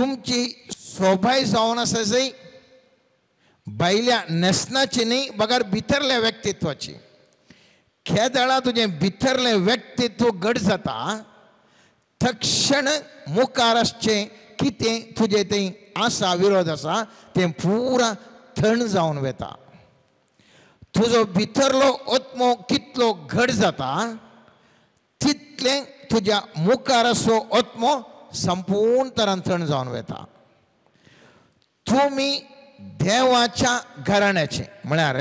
तुमची सोबाय जावन आसा जंय भायल्या न्हेसणाची न्ही बगर भितरल्या व्यक्तित्वाची. खेदळा तुजें भितरलें व्यक्तित्व घट जाता तक्षण मुखार आसचें कितें तुजें तें आसा विरोध आसा तें पुरा थंड जावन वता. तुजो भितरलो आत्मो कितलो घट जाता तितलें तुज्या मुखार आसचो आत्मो संपूर्ण तरान थंड जावन वता. तुमी देवाच्या घराण्याचे म्हळ्यार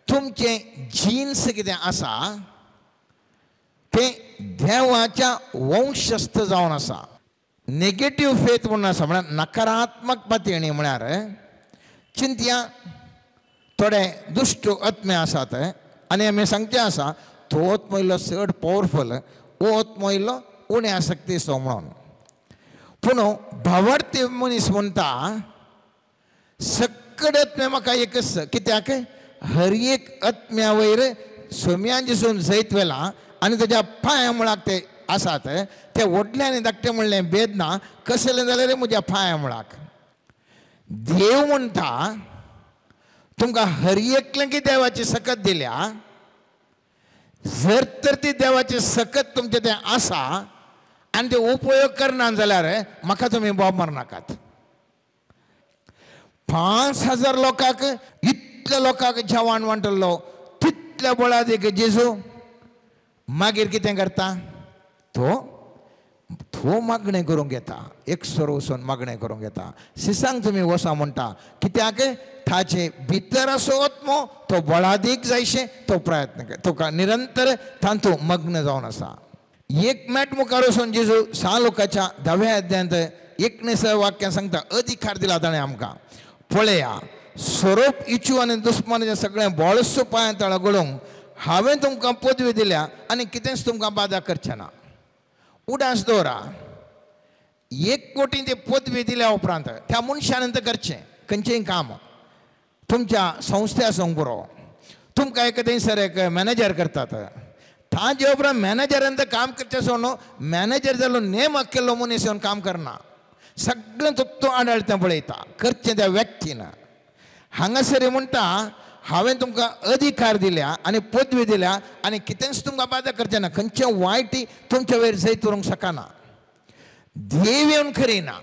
तुमचें जिन्स कितें आसा तें देवाच्या वंशस्थ जावन आसा. नेगेटीव फेथ म्हणून आसा म्हळ्यार नकारात्मक पातयेणी म्हळ्यार चिंतया थोडे दुश्ट आत्मे आसात आनी आमी सांगचें आसा तो आत्मो इल्लो चड पावरफूल हो आत्मो इल्लो उणे आसक्तीचो म्हणून. पूण भावार्थी मनीस म्हणटा सगळे आत्मे म्हाका एकच कित्याक हर एक आत्म्या वयर सोम्यान दिसून जैत वेला आनी ताज्या पांया मुळाक ते आसात ते व्हडले आनी धाकटे म्हणलें भेद ना कसलें जाल्यार म्हज्या पांया मुळाक. देव म्हणटा तुमकां हर एकलें की देवाची सकत दिल्या जर तर ती देवाची सकत तुमचें तें आसा आनी ते उपयोग करना जाल्यार म्हाका तुमी बोब मारनाकात. 5000 लोकांक इतल्या लोकांक जेवण वांटलो तितल्या बळादीक जेजू मागीर कितें करता तो तो मागणें करूंक येता एकसर वचून मागणें करूंक येता. सिसांक तुमी वसा म्हणटा कित्याक ताचे भितर असो आत्मो तो बळादीक जायशें तो प्रयत्न तुका निरंतर तातूंत मग्न जावन आसा. एक मॅट मुखार वचून जेजू 6 लोकांच्या 10व्या अध्यायांत 19 वाक्यां सांगता अधिकार दिला ताणें आमकां पळया स्वरूप इचू आनी दुस्मानाचें सगळें बळसो पांयां तळा घडोवंक हांवें तुमकां पदवी दिल्या आनी कितेंच तुमकां बादा करचें ना. उडास दवरा 1 कोटी ते पदवी दिल्या उपरांत त्या मनशान करचें खंयचेंय काम तुमच्या संस्थे आसूंक पुरो तुमकां एक थंयसर एक मॅनेजर करतात ताजे उपरांत मॅनेजरान तर काम करचें सोडून मॅनेजर जालो नेम केल्लो मनीस येवन काम करना सगळें तो आडाळतें पळयता करचें त्या व्यक्तीन. हांगासर म्हणटा हांवें तुमकां अधिकार दिल्या आनी पदवी दिल्या आनी कितेंच तुमकां बादा करचें ना खंयचें वायट तुमच्या वयर जैत व्हरूंक शकना. देव येवन करिना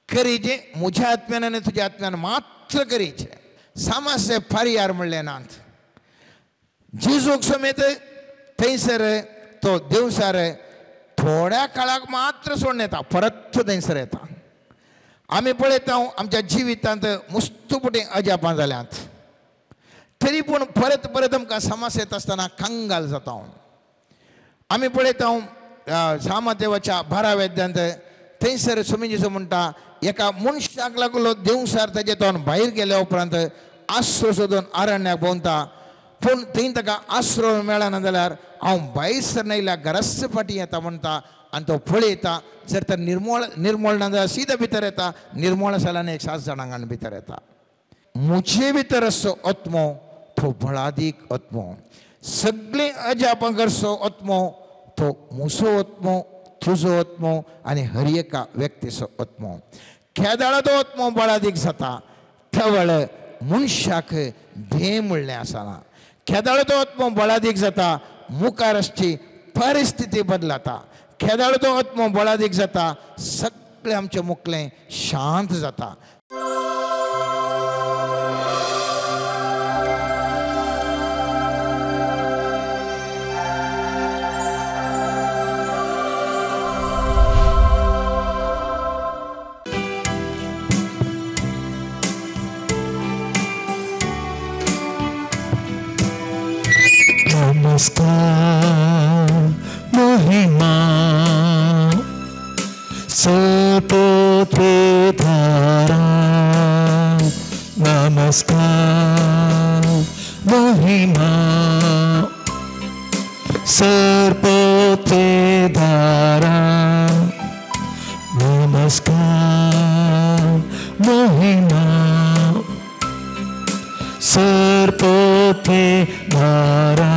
करीचें म्हज्या आत्म्यान आनी तुज्या आत्म्यान मात्र करीचें. सामासे फारियार म्हणलें नात जेजूक समेत थंयसर तो देवसार थोड्या काळाक मात्र सोडून येता परत थंयसर येता. आमी पळयता आमच्या जिवितांत मुस्तुपटी अजापां जाल्यांत तरी पूण परत परत आमकां समस्या येता आसतना कंगाल जाता. आमी पळयता सामदेवाच्या 12व्या अध्यायांत थंयसर स्वामी जेजू म्हणटा एका मनशाक लागलो देवसार ताजे तोंड भायर गेल्या उपरांत आसरो सोदून अरण्याक भोंवता पूण थंय ताका आसरो मेळना जाल्यार हांव भायर सरना येयल्या घराच फाटीं येता म्हणटा आनी तो पळयता जर तर निर्मोळ निर्मोळ ना जाल्यार सीधा भितर येता निर्मोळ जाल्यार एक 7 जाणांक भितर येता. म्हजे भितर आसचो आत्मो तो बळादीक आत्मो सगळीं अजापां करचो आत्मो तो म्हजो आत्मो तुजो आत्मो आनी हर एका व्यक्तीचो आत्मो. खेदाळो तो आत्मो बळादीक जाता त्या वेळ मनशाक भें म्हणलें आसना. खेदाळो तो आत्मो बळादीक जाता मुखार आसची परिस्थिती बदलता. खेदाळो तो आत्मो बळादीक जाता सगळें आमचें मुखलें शांत जाता. नमस्कार महिमा सर्वोत्तम धारा नमस्कार महिमा सर्वोत्तम धारा नमस्कार महिमा सर्वोत्तम धारा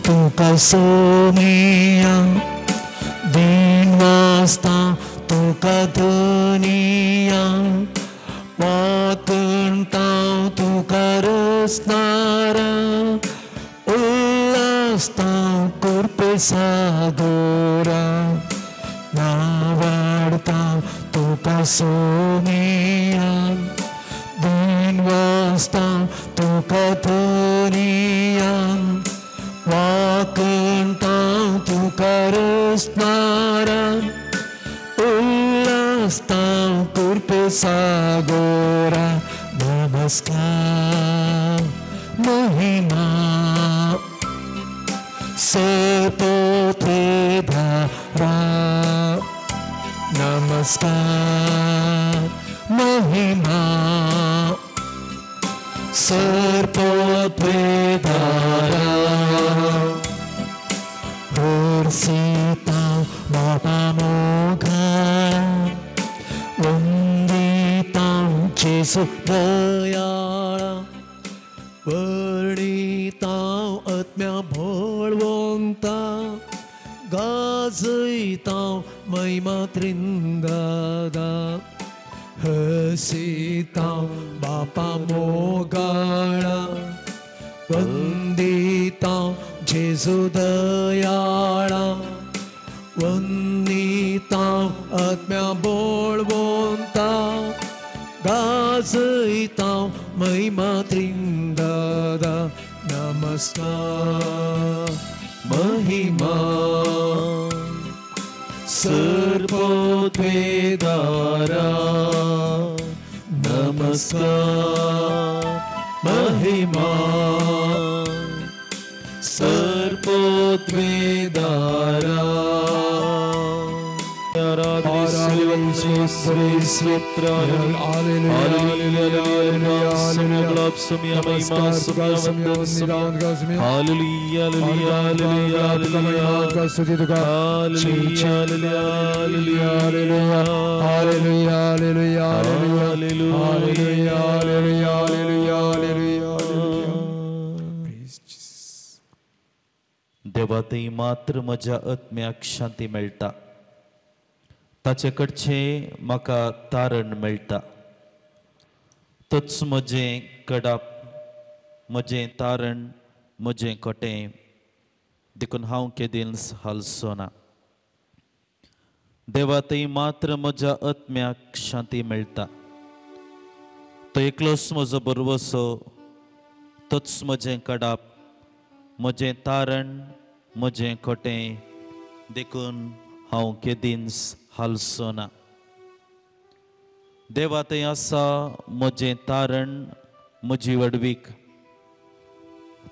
तुका सोमिया दीन वासता तुका धनिया वाकणता तुका रसनारा उल्लासता कुर्पे सागोरा नावाडता तुका सोनिया दीन वासता तुका धनिया वाकणता तुका रसनारा उल्लासता कुर्पे सागोरा नमस्कार महिमा सर्पोत्रेधारा नमस्कार महिमा सर्पोत्रेधारा सीता बापा मोघा वंदिता जेसू दयाळा वर्णिता आत्म्या भोळवंता गाजयता महिमा त्रिंदादा हसीता बापा मोगाळा वंदिता जेसू दयाळा वंदिता आत्म्या बोळवंता गाजयता महिमा त्रिंदादा नमस्कार महिमा सर्पोत्वेदारा नमस्कार महिमा सर्पोत्वेदारा देवा थंय मात्र म्हज्या आत्म्याक शांती मेळटा, ताचे कडचें म्हाका तारण मेळटा. तोच म्हजें कडाप, म्हजें तारण, म्हजें कोटें, देखून हांव केदींच हालचो ना. देवा थंय मात्र म्हज्या आत्म्याक शांती मेळटा, तो एकलोच म्हजो भरवसो, तोच म्हजें कडाप, म्हजें तारण, म्हजें कोटें, देखून हांव केदींच हालचो ना. देवा थंय आसा म्हजें तारण, म्हजी व्हडवीक,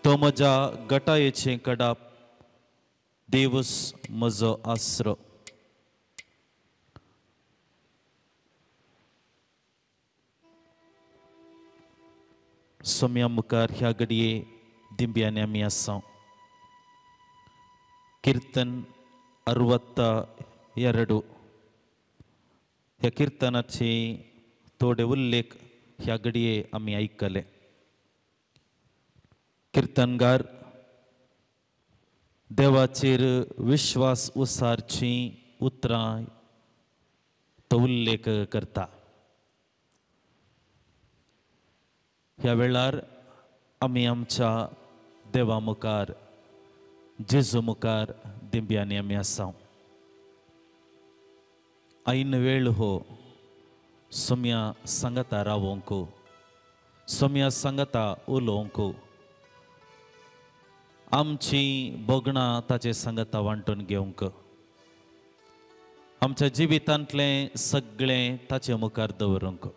तो म्हज्या गटायेचें कडाप, देवूच म्हजो आसरो. सोम्या मुखार ह्या घडये दिंब्यांनी आमी आसा. कीर्तन 62 ह्या कीर्तनाचे थोडे उल्लेख ह्या घडये आमी आयकले. कीर्तनगार देवाचेर विश्वास उसारची उतरां तो उल्लेख करता. ह्या वेळार आमी आमच्या देवा मुखार, जेजू मुखार दिंब्यांनी आमी आसा. ऐन वेळ हो सोम्या सांगता रावोंक, सोम्या सांगता उलोवंक, आमची भोगणां ताचे सांगता वांटून घेवंक, आमच्या जिवितांतलें सगळें ताचे मुखार दवरूंक.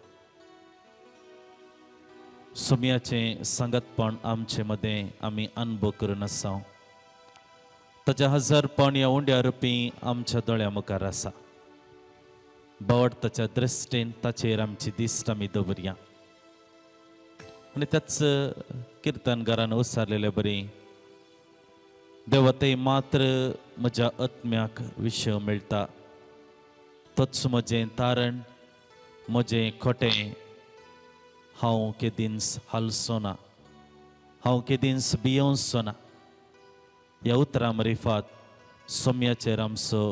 सोम्याचें सांगतपण आमचे मदें आमी अनुभव करून आसा. ताच्या हजारपण ह्या उंड्या रुपी आमच्या दोळ्या मुखार आसा. बोट ताच्या दृश्टीन ताचेर आमची दिश्ट आमी दवरया. आनी त्याच किर्तनगारान उसारलेले बरी देवा थंय मात्र म्हज्या आत्म्याक विशय मेळटा, तोच म्हजें तारण, म्हजें खोटें, हांव केदींच हालचो ना, हांव केदींच भियोवचो ना. ह्या उतरां मरिफात सोम्याचेर आमचो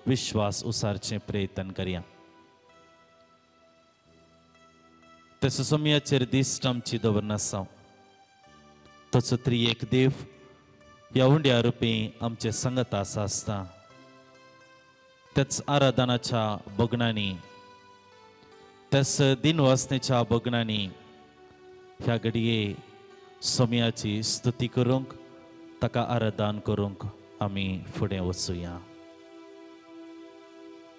विश्वास उसारचें प्रयत्न करया. तसो सोमयाचेर दिश्ट आमची दवरनासा तसो त्रिएक देव ह्या उंड्या रुपी आमचे संगत आसा आसता. त्याच आराधनाच्या बगणांनी त्याच दिनवासनेच्या बगणांनी ह्या घडये सोमयाची स्तुती करूंक ताका आराधन करूंक आमी फुडें वचुया.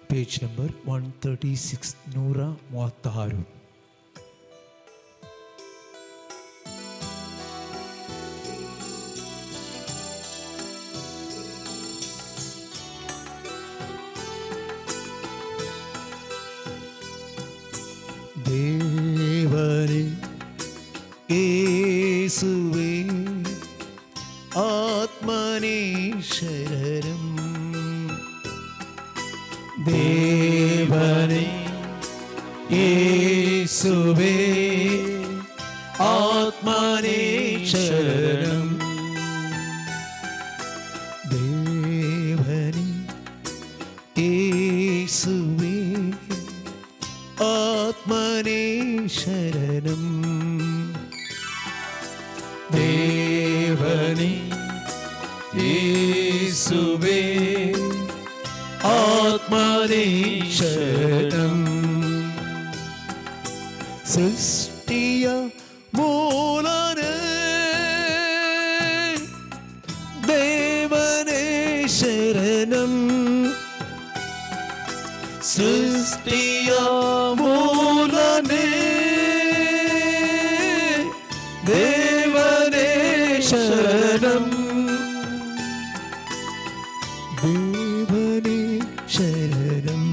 पेज नंबर 136 136. ದೇವರೇ ಯೇಸುವೇ ಆತ್ಮನೇ ಶರಣಂ. ದೇವರೇ ಯೇಸುವೇ ಆತ್ಮನೇ ಶರಣಂ. ದೇವರೇ ಯೇಸುವೇ ಆತ್ಮನೇ ಶರಣಂ. ದೇವನೇ ಯೇಸುವೇ ಆತ್ಮನೇ ಶರಣಂ. ಸೃಷ್ಟಿಯ ಮೂಲನೇ ದೇವನೇ ಶರಣಂ. ಸೃಷ್ಟಿಯ ಮೂಲನೇ ದೇವನೇ ಶರಣಂ. ದೇವನೇ ಶರಣಂ.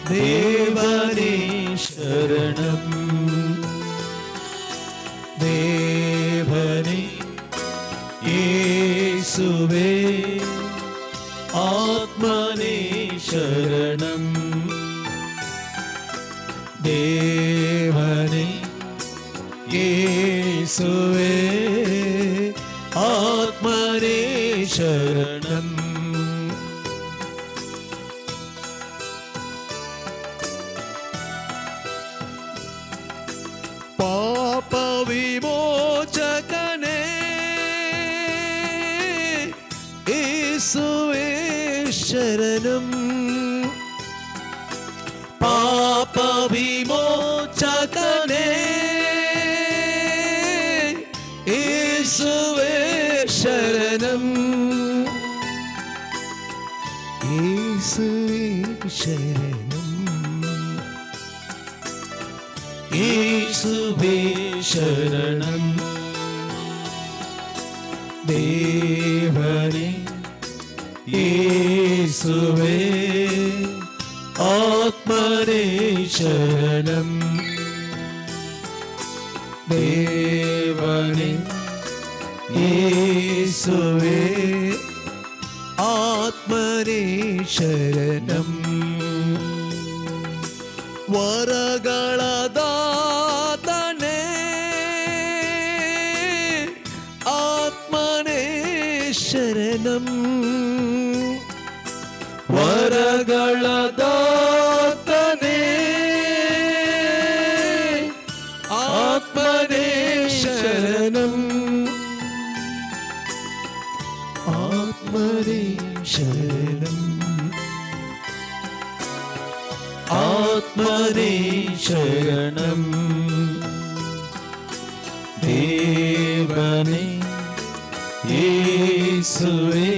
ದೇವನೇ ಶರಣಂ. ದೇವನೇ ಯೇಸುವೇ ಆತ್ಮನೇ ಶರಣಂ. ದೇವನೇ ಯೇಸುವೇ ಆತ್ಮನೇ ಶರಣಂ. ಪಾಪ ವಿಮೋಚಕನೇ ಯೇಸುವೇ ಶರಣಂ. ಪಾಪ ವಿಮೋಚಕನೇ ಯೇಸುವೇ ಶರಣಂ. ಯೇಸುವೇ ಶರಣಂ. ಯೇಸುವೇ ಶರಣಂ. ದೇವನೇ ಯೇಸುವೇ ಆತ್ಮನೇ ಶರಣಂ. ದೇವನೇ ಯೇಸುವೇ ಆತ್ಮನೇ ಶರಣಂ. ವರಗಳ ದಾತನೇ ಆತ್ಮನೇ ಶರಣಂ. ವರಗಳ ದಾತನೇ ಆತ್ಮನೇ ಶರಣಂ. ಆತ್ಮನೇ ಶರಣಂ. ಆತ್ಮನೇ ಶರಣಂ. ದೇವನೇ ಯೇಸುವೇ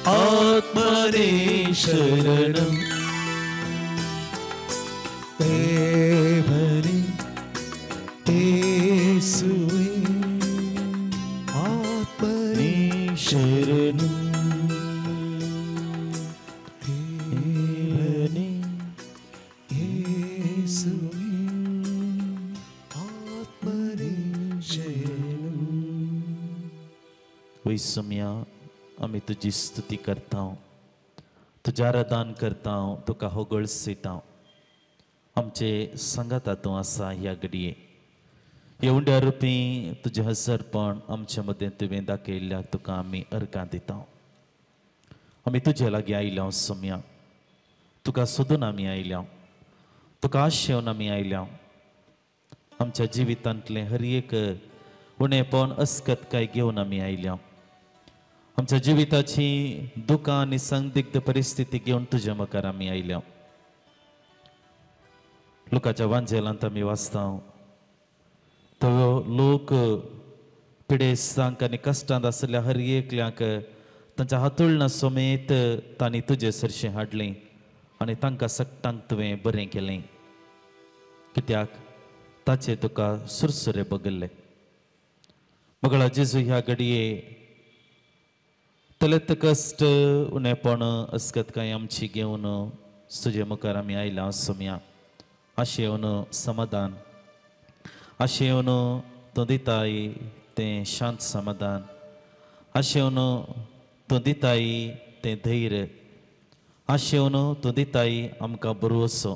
ಆತ್ಮನೇ ಶರಣಂ. ದೇವನೇ ಯೇಸುವೇ ಆತ್ಮನೇ ಶರಣಂ. ದೇವನೇ ಯೇಸುವೇ ಆತ್ಮನೇ ಶರಣಂ. वैसम्या आमी तुजी स्तुती करता, तुज्या आराधन करता, तुका होगळसयता. आमचे संगाता तूं आसा ह्या घडये ह्या उंड्या रुपी तुजें हजरपण आमचे मदें तुवें दाखयल्ल्याक तुका आमी अर्गां दिता. आमी तुजे लागीं आयल्या सोम्या, तुका सोदून आमी आयल्या, तुका आशेवन आमी आयल्या. आमच्या जिवितांतलें हर एक उणेपण अस्कतकाय घेवन आमी आयल्या. आमच्या जिविताची दुकां आनी संदिग्ध परिस्थिती घेवन तुजे मुखार आमी आयल्या. लोकांच्या वांजेलांत आमी वाचता तो लोक पिडेस्तांक आनी कश्टांत आशिल्ल्या हर एकल्याक तांच्या हातुळणा समेत तांणी तुजे सरशें हाडलें आनी तांकां सगटांक तुवें बरें केलें, कित्याक ताचे तुका सुरसुरे बगल्ले. मगळा जेजू ह्या घडये तलेत कश्ट उणेपण अस्कत कांय आमची घेवन तुजे मुखार आमी आयल्या सोम्या. आशेवन समाधान, आशेवन तूं दिताय तें शांत समाधान, आशेवन तूं दिताय तें धैर्य, आशेवन तूं दिताय आमकां भरवसो,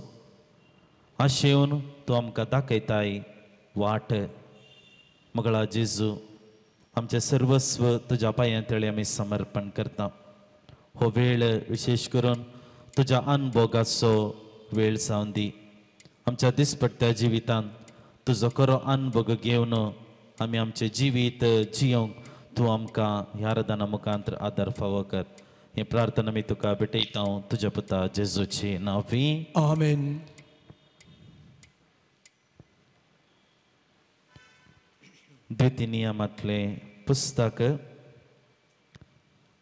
आशेवन तूं आमकां दाखयताय वाट. मगळा जेजू आमचें सर्वस्व तुज्या पांयां तळी आमी समर्पण करता. हो वेळ विशेश करून तुज्या अनभोगाचो वेळ जावन दी. आमच्या दिसपट्ट्या जिवितांत तुजो खरो अनभोग घेवन आमी आमचें जिवीत जियोंक तूं आमकां ह्या रदाना मुखांत आदार फावो कर. ही प्रार्थना आमी तुका भेटयता तुज्या पुता जेजूची नांवी, आमेन. द्वितीय नियमांतलें पुस्तक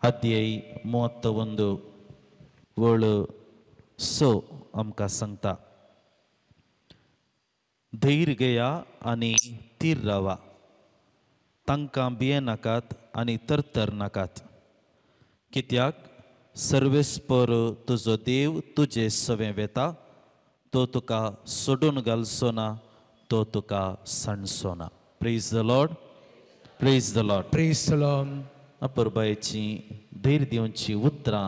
अध्याय 31 वळ 6 आमकां सांगता, धैर्य घेया आनी थीर रावा, तांकां भियेनाकात आनी तरतर नाकात, कित्याक सर्वेस्पर तुजो देव तुजे सवें वेता, तो तुका सोडून घालचो ना, तो तुका सांडचो ना. Praise the Lord, praise the Lord, praise the Lord. अपुरबायेची धैर्य दिवची उतरां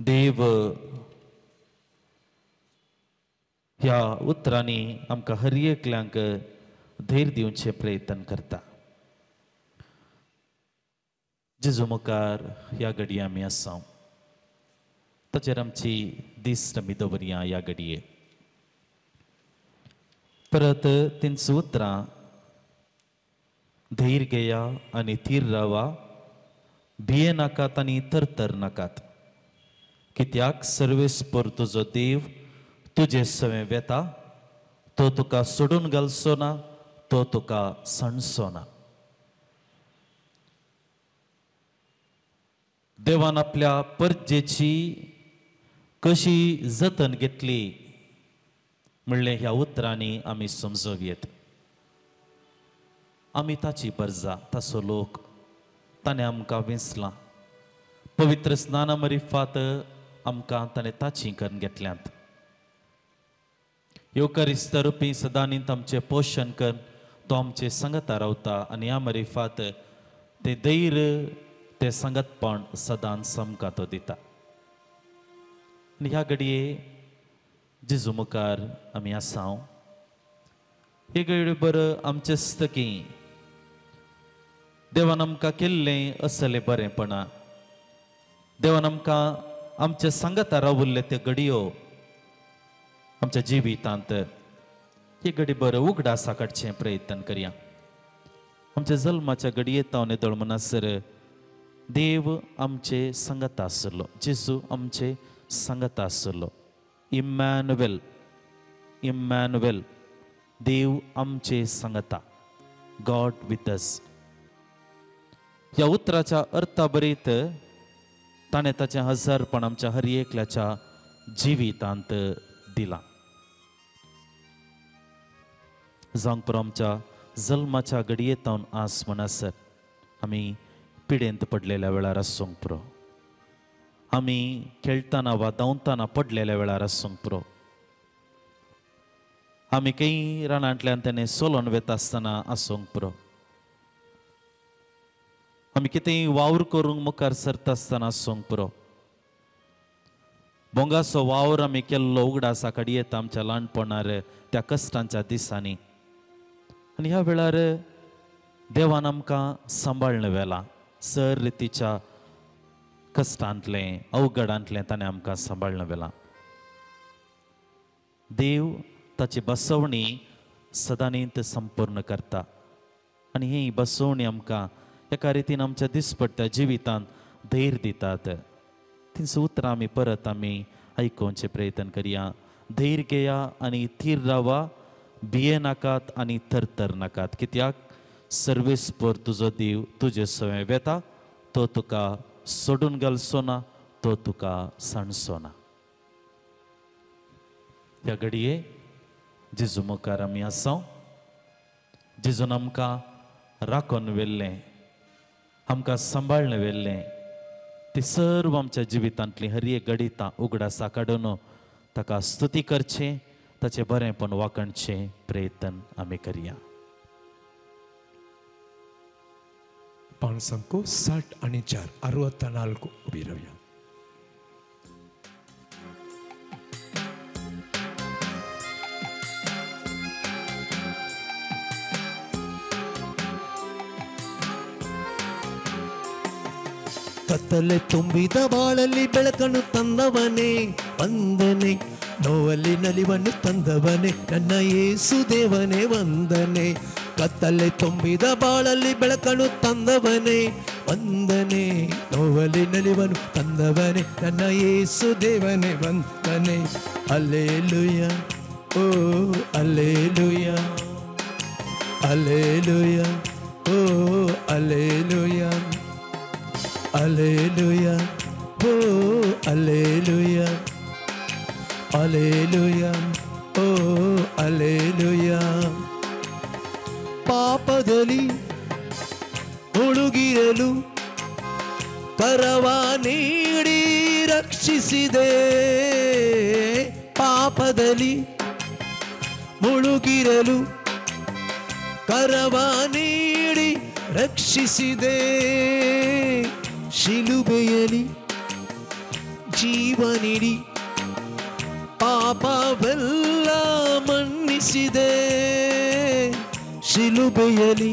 देव ह्या उतरांनी आमकां हर एकल्यांक धैर्य दिवचें प्रयत्न करता. जेजू मुखार ह्या घडये आमी आसा, ताचेर आमची दिश्ट आमी दवरया ह्या घडये. परत तेंची उतरां, धैर्य घेया आनी थीर रावा, भियेनाकात आनी तरतर नाकात, कित्याक सर्वेस्पर तुजो देव तुजे सवें वेता, तो तुका सोडून घालचो ना, तो तुका सांडचो ना. देवान आपल्या परजेची कशी जतन घेतली म्हणलें ह्या उतरांनी आमी समजोवयेत. आमी ताची परजा, ताचो लोक, ताणें आमकां वेंचलां, पवित्र स्नाना मरिफात आमकां ताणें ताची करून घेतल्यांत. येवकारिस्त रुपी सदांनीत आमचें पोशण कर तो आमचें सांगता रावता आनी ह्या मरिफात तें धैर्य तें सांगतपण सदांच आमकां तो दिता. आनी ह्या घडये जेजू मुखार आमी आसा. हे घडये बरं आमचें आसता की देवान आमकां केल्लें असलें बरेंपणां, देवान आमकां आमचे सांगता रावल्ले त्यो घडयो आमच्या जिवितांत ही घडी बरं उगडासा काडचें प्रयत्न करया. आमच्या जल्माच्या घडये तावन येदोळ म्हणसर देव आमचे सांगता आसलो, जेजू आमचे सांगता आसलो. इम्मॅन्युएल, इम्मॅन्युएल, देव आमचे सांगता, गॉड विथ अस. ह्या उतराच्या अर्था बरीत ताणें ताचें हजारपण आमच्या हर एकल्याच्या जिवितांत दिलां. जावंक पुरो आमच्या जल्माच्या घडये तावन आस म्हणसर आमी पिडेंत पडलेल्या वेळार आसूंक पुरो, आमी खेळटना वा धांवतना पडलेल्या वेळार आसूंक पुरो, आमी खंय रानांतल्यान तेणें सोलोन वेता आसतना आसूंक पुरो, आमी कितेंय वावर करूंक मुखार सरता आसतना आसूंक पुरो. बोंगाचो वावर आमी केल्लो उगडासा काडयेता आमच्या ल्हानपणार त्या कश्टांच्या दिसांनी. आनी ह्या वेळार देवान आमकां सांबाळून व्हेलां सर रितीच्या कश्टांतलें अवघडांतलें ताणें आमकां सांबाळ्ळें वेलां. देव ताची बसवणी सदांनीत संपूर्ण करता आनी ही बसवणी आमकां एका रितीन आमच्या दिसपट्ट्या जिवितांत धैर्य दितात. तींच उतरां आमी परत आमी आयकुवचे प्रयत्न करया. धैर्य घेया आनी थीर रावा, भिये नाकात आनी थरथर नाकात, कित्याक सर्वेस्पर तुजो देव तुजे सवें वेता, तो तुका सोडून घालचो ना, तो तुका सांडचो ना. ह्या घडये जेजू मुखार आमी आसा. जेजून आमकां राखून व्हेल्लें, आमकां सांबाळ्ळें व्हेल्लें, ती सर्व आमच्या जिवितांतली हर एक घडितां उगडासा काडून ताका स्तुती करचें, ताचें बरेंपण वाखणचें प्रयत्न आमी करया. पाणसांको 64 64 उबी रावया. ಕತ್ತಲೆ ತುಂಬಿದ ಬಾಳಲ್ಲಿ ಬೆಳಕನ್ನು ತಂದವನೇ ವಂದನೆ, ನೋವಲ್ಲಿ ನಲಿವನ್ನು ತಂದವನೇ ನನ್ನ ಯೇಸು ದೇವನೇ ವಂದನೆ. ಕತ್ತಲೆ ತುಂಬಿದ ಬಾಳಲ್ಲಿ ಬೆಳಕನ್ನು ತಂದವನೇ ವಂದನೆ, ನೋವಲ್ಲಿ ನಲಿವನ್ನು ತಂದವನೇ ನನ್ನ ಯೇಸು ದೇವನೇ ವಂದನೆ. ಅಲ್ಲೇಲುಯಾ, ಓ ಅಲ್ಲೇಲುಯಾ, ಅಲ್ಲೇಲುಯಾ, ಓ ಅಲ್ಲೇಲುಯಾ, ಅಲ್ಲೇಲುಯಾ, ಓ ಅಲ್ಲೇಲುಯಾ, ಅಲ್ಲೇಲುಯಾ, ಓ ಅಲ್ಲೇಲುಯಾ. ಪಾಪದಲ್ಲಿ ಮುಳುಗಿರಲು ಕರವ ನೀಡಿ ರಕ್ಷಿಸಿದೆ, ಪಾಪದಲ್ಲಿ ಮುಳುಗಿರಲು ಕರವ ನೀಡಿ ರಕ್ಷಿಸಿದೆ. ಶಿಲುಬೆಯಲ್ಲಿ ಜೀವ ನೀಡಿ ಪಾಪವೆಲ್ಲ ಮನ್ನಿಸಿದೆ, ಶಿಲುಬೆಯಲ್ಲಿ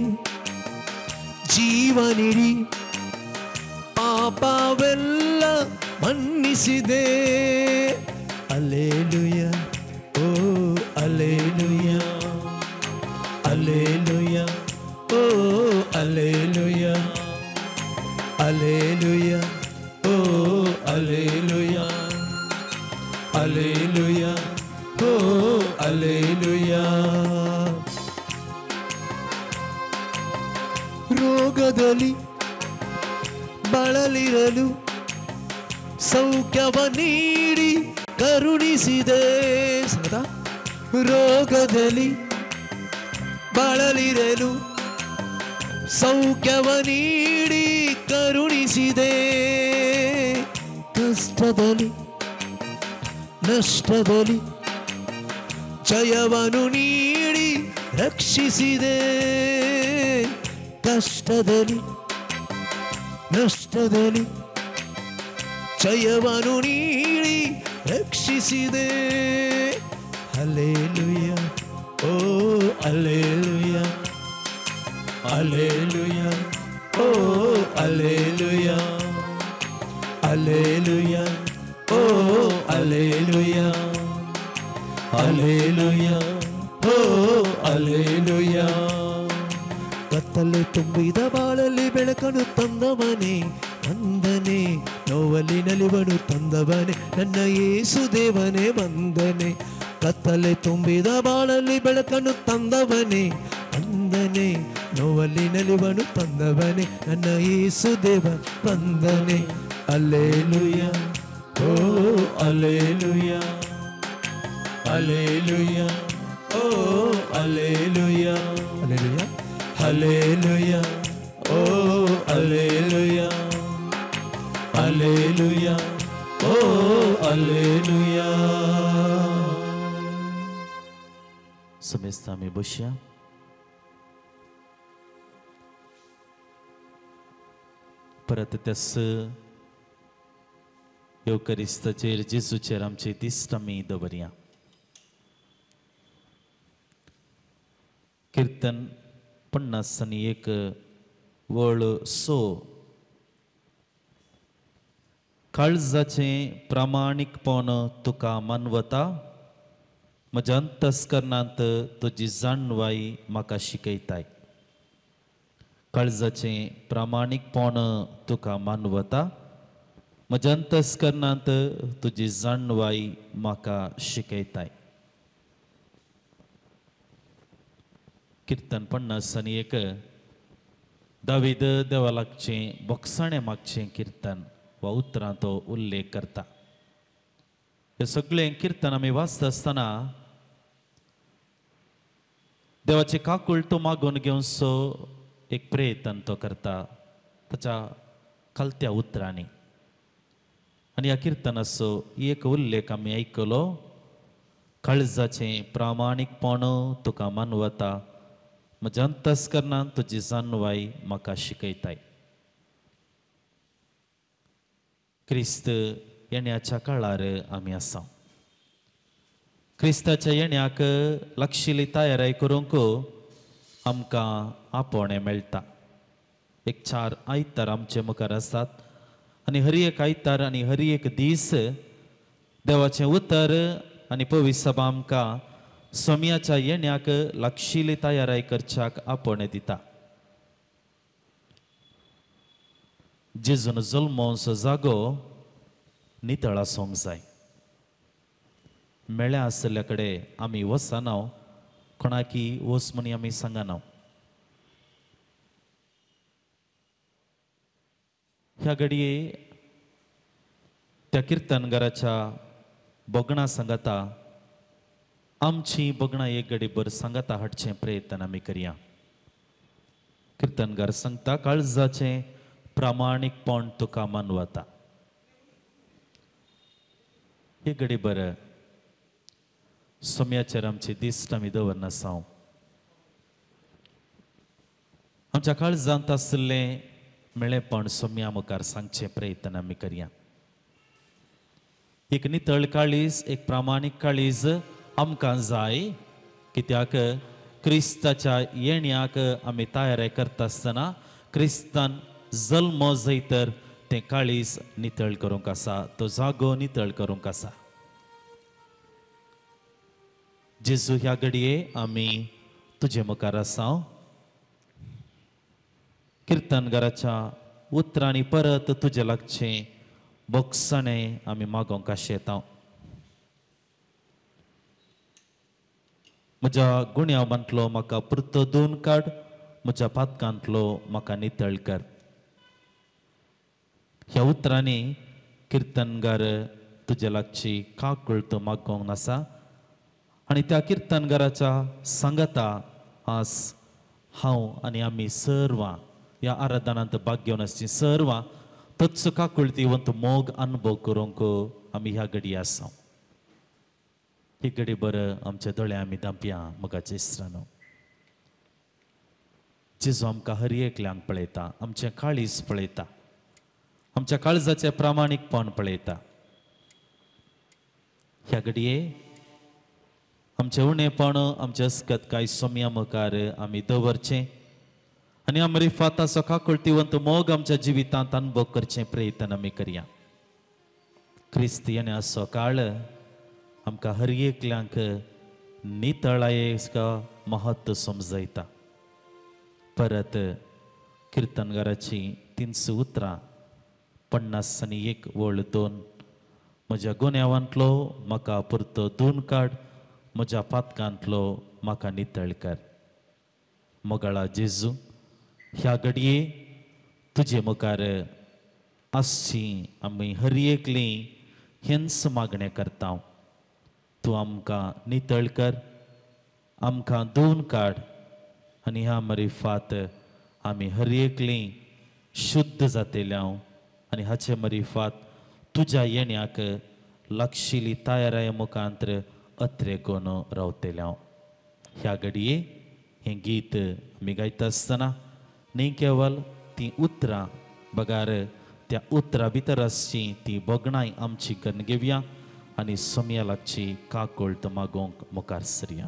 ಜೀವ ನೀಡಿ ಪಾಪವೆಲ್ಲ ಮನ್ನಿಸಿದೆ. ಅಲ್ಲೇಲುಯಾ, ಓ ಅಲ್ಲೇಲುಯಾ, ಅಲ್ಲೇಲುಯಾ, ಓ ಅಲ್ಲೇಲುಯಾ, ಅಲ್ಲೇಲುಯಾ, ಓ ಅಲ್ಲೇಲುಯಾ, ಅಲ್ಲೇಲುಯಾ, ಓ ಅಲ್ಲೇಲುಯಾ. ರೋಗದಲ್ಲಿ ಬಳಲಿರಲು ಸೌಖ್ಯವ ನೀಡಿ ಕರುಣಿಸಿದೆ, ಸದಾ ರೋಗದಲ್ಲಿ ಬಳಲಿರಲು ಸೌಖ್ಯವ ನೀಡಿ ಕರುಣಿಸಿದೆ. ಕಷ್ಟದಲ್ಲಿ ನಷ್ಟದಲ್ಲಿ ಜಯವನ್ನು ನೀಡಿ ರಕ್ಷಿಸಿದೆ, ಕಷ್ಟದಲ್ಲಿ ನಷ್ಟದಲ್ಲಿ ಜಯವನ್ನು ನೀಡಿ ರಕ್ಷಿಸಿದೆ. ಅಲ್ಲೇಲುಯಾ, ಓ ಅಲ್ಲೇಲುಯಾ, ಅಲ್ಲೇಲುಯಾ, ಓ ಅಲ್ಲೇಲುಯಾ, ಅಲ್ಲೇಲುಯಾ, ಓ ಅಲ್ಲೇಲುಯಾ, ಅಲ್ಲೇಲುಯಾ, ಓ ಅಲ್ಲೇಲುಯಾ. ಕತ್ತಲೆ ತುಂಬಿದ ಬಾಳಲ್ಲಿ ಬೆಳಕನ್ನು ತಂದವನೇ ವಂದನೆ, ನೋವಲ್ಲಿ ನಲಿವನು ತಂದವನೇ ನನ್ನ ಯೇಸು ದೇವನೇ ವಂದನೆ. ಕತ್ತಲೆ ತುಂಬಿದ ಬಾಳಲ್ಲಿ ಬೆಳಕನ್ನು ತಂದವನೇ ವಂದನೆ, ನೋವಲ್ಲಿ ನಲಿವನು ತಂದವನೇ ನನ್ನ ಯೇಸು ದೇವ ವಂದನೆ. ಅಲ್ಲೇಲುಯಾ, ಓ ಅಲ್ಲೇಲುಯಾ, ಅಲ್ಲೇಲುಯಾ, ಓ ಅಲ್ಲೇಲುಯಾ, ಅಲ್ಲೇಲುಯಾ, ಅಲ್ಲೇಲುಯಾ, ಓ ಅಲ್ಲೇಲುಯಾ, ಅಲ್ಲೇಲುಯಾ, ಓ ಅಲ್ಲೇಲುಯಾ. समेस्त आमी बसया. परत त्यास येवकरिस्ताचेर जेजूचेर आमचे दिश्ट आमी दवरया. किर्तन 51 वळ 6. काळजाचें प्रामाणीकपण तुका मानवता, म्हज्या अंतस्करणांत तुजी जाणवाय म्हाका शिकयताय. काळजाचें प्रामाणीकपण तुका मानवता, म्हज्या अंतस्करणांत तुजी जाणवाय म्हाका शिकयताय. किर्तन 51 दावीद देवा लागचें बोगसाणें मागचें किर्तन वा उतरां तो उल्लेख करता. हे सगळें किर्तन आमी वाचता आसतना देवाचे काकूळ तो मागून घेवचो एक प्रयत्न तो करता ताच्या खालत्या उतरांनी. आनी ह्या किर्तनाचो एक उल्लेख आमी आयकलो, काळजाचें प्रामाणीकपण तुका मानवता, म्हज्या अंतस्करणान तुजी जाणवाय म्हाका शिकयताय. क्रिस्त येण्याच्या काळार आमी आसा. क्रिस्ताच्या येण्याक लागशिल्ली तयारी करूंक आमकां आपोवणें मेळटा. एक 4 आयतार आमचे मुखार आसात आनी हर एक आयतार आनी हर एक दीस देवाचें उतर आनी पवित्र सभा आमकां सोम्याच्या येण्याक लागशिल्ली तयारी करच्याक आपोवणें दिता. जेजून जल्मोवचो जागो नितळ आसूंक जाय. मेळ्या आशिल्ल्या कडेन आमी वचना, कोणाकी वच म्हणी आमी सांगना. ह्या घडये त्या किर्तनगाराच्या बगणां सांगता आमची बगणां एक घडी भर सांगता हाडचें प्रयत्न आमी करया. किर्तनगार सांगता, काळजाचें प्रामाणीकपण तुका मानवता. एक घडी बरं सोम्याचेर आमची दिश्ट आमी दवरनासा. आमच्या काळजांत आशिल्लें मेळेपण सोम्या मुखार सांगचें प्रयत्न आमी करया. एक नितळ काळीज, एक प्रामाणीक काळीज आमकां जाय, कित्याक क्रिस्ताच्या येण्याक आमी तयारी करता आसतना क्रिस्तान जल्म जाय तर तें काळीज नितळ करूंक आसा, तो जागो नितळ करूंक आसा. जेजू ह्या घडये आमी तुजे मुखार आसा. किर्तनगाराच्या उतरांनी परत तुजे लागचें बोगसाणें आमी मागोवंक आशेता. म्हज्या गुण्यांवांतलो म्हाका पुरतो दोन काड, म्हज्या पातकांतलो म्हाका नितळ कर. ह्या उतरांनी किर्तनगार तुजे लागची काकूळ तो मागोवंक नासा आनी त्या किर्तनगाराच्या सांगाता आज हांव आनी आमी सर्वां ह्या आराधनांत भाग घेवन आसची सर्वां तोच काकुळतीवंत मोग अनुभव करूंक आमी ह्या घडी आसा. ही घडी बरं आमच्या दोळे आमी दांपया. मोगाचे इश्टांनो, जेजू आमकां हर एकल्यांक पळयता, आमचें काळीज पळयता, आमच्या काळजाचें प्रामाणीकपण पळयता. ह्या घडये आमचें उणेपण, आमचें अस्कत काय सोम्या मुखार आमी दवरचें आनी आमरी फाताचो काकुळतीवंत मोग आमच्या जिवितांत अनुभव करचें प्रयत्न आमी करया. क्रिस्त येण्याचो काळ आमकां हर एकल्यांक नितळाये महत्व समजयता. परत किर्तनगाराची 300 उतरां 51 वळ 2, म्हज्या गुन्यांवांतलो म्हाका पुरतो दोन काड, म्हज्या पातकांतलो म्हाका नितळ कर. मोगाळा जेजू, ह्या घडये तुजे मुखार आसची आमी हर एकली हेंच मागणें करता. तूं आमकां नितळ कर, आमकां दोन काड आनी ह्या मरिफात आमी हर एकली शुद्ध जातेल्या आनी हाचे मरिफात तुज्या येण्याक लागशिल्ली तयाराय मुखांत्र अत्रेकोन रावतेल्या. ह्या घडये हें गीत आमी गायता आसतना न्ही केवल तीं उतरां बगार त्या उतरां भितर आसची ती भोगणाय आमची करून घेवया आनी सोम्या लागची काकूळत मागोवंक मुखार सरया.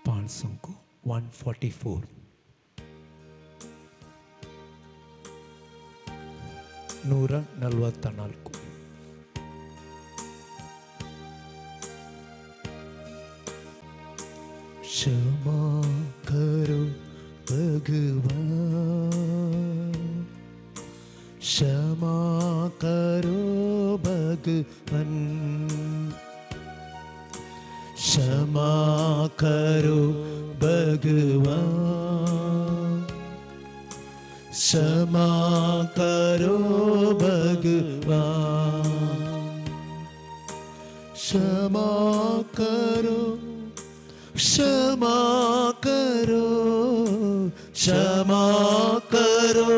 पाळसंको 144. 144. क्षमा करो भगवान, क्षमा करो भगवान, क्षमा करो भगवान, क्षमा करो भगवान, क्षमा करो, क्षमा करो, क्षमा करो,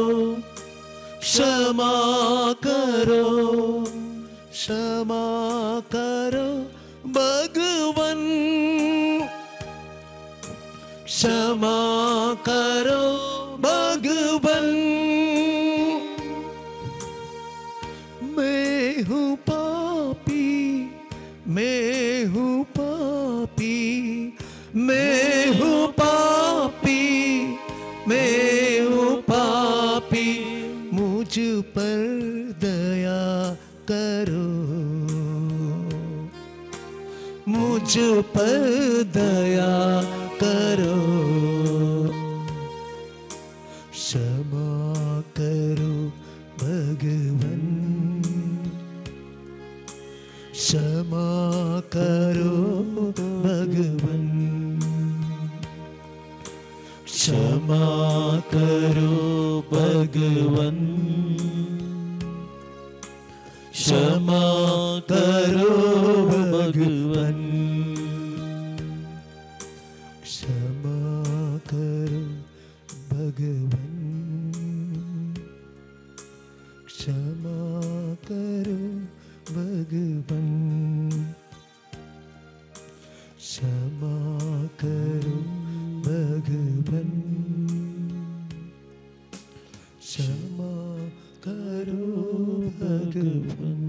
क्षमा करो, क्षमा करो भगवान, क्षमा करो भगवान। मैं हूँ पापी, मैं हूँ पापी, मैं हूँ पापी, मैं हूँ पापी, मुझ पर दया करो, मुझ पर दया करो, क्षमा करो भगवान, क्षमा करो भगवान, क्षमा करो भगवान, क्षमा करो भगवान, क्षमा करो भगवान, क्षमा करो भगवान, क्षमा करो भगवान, क्षमा करो भगवान।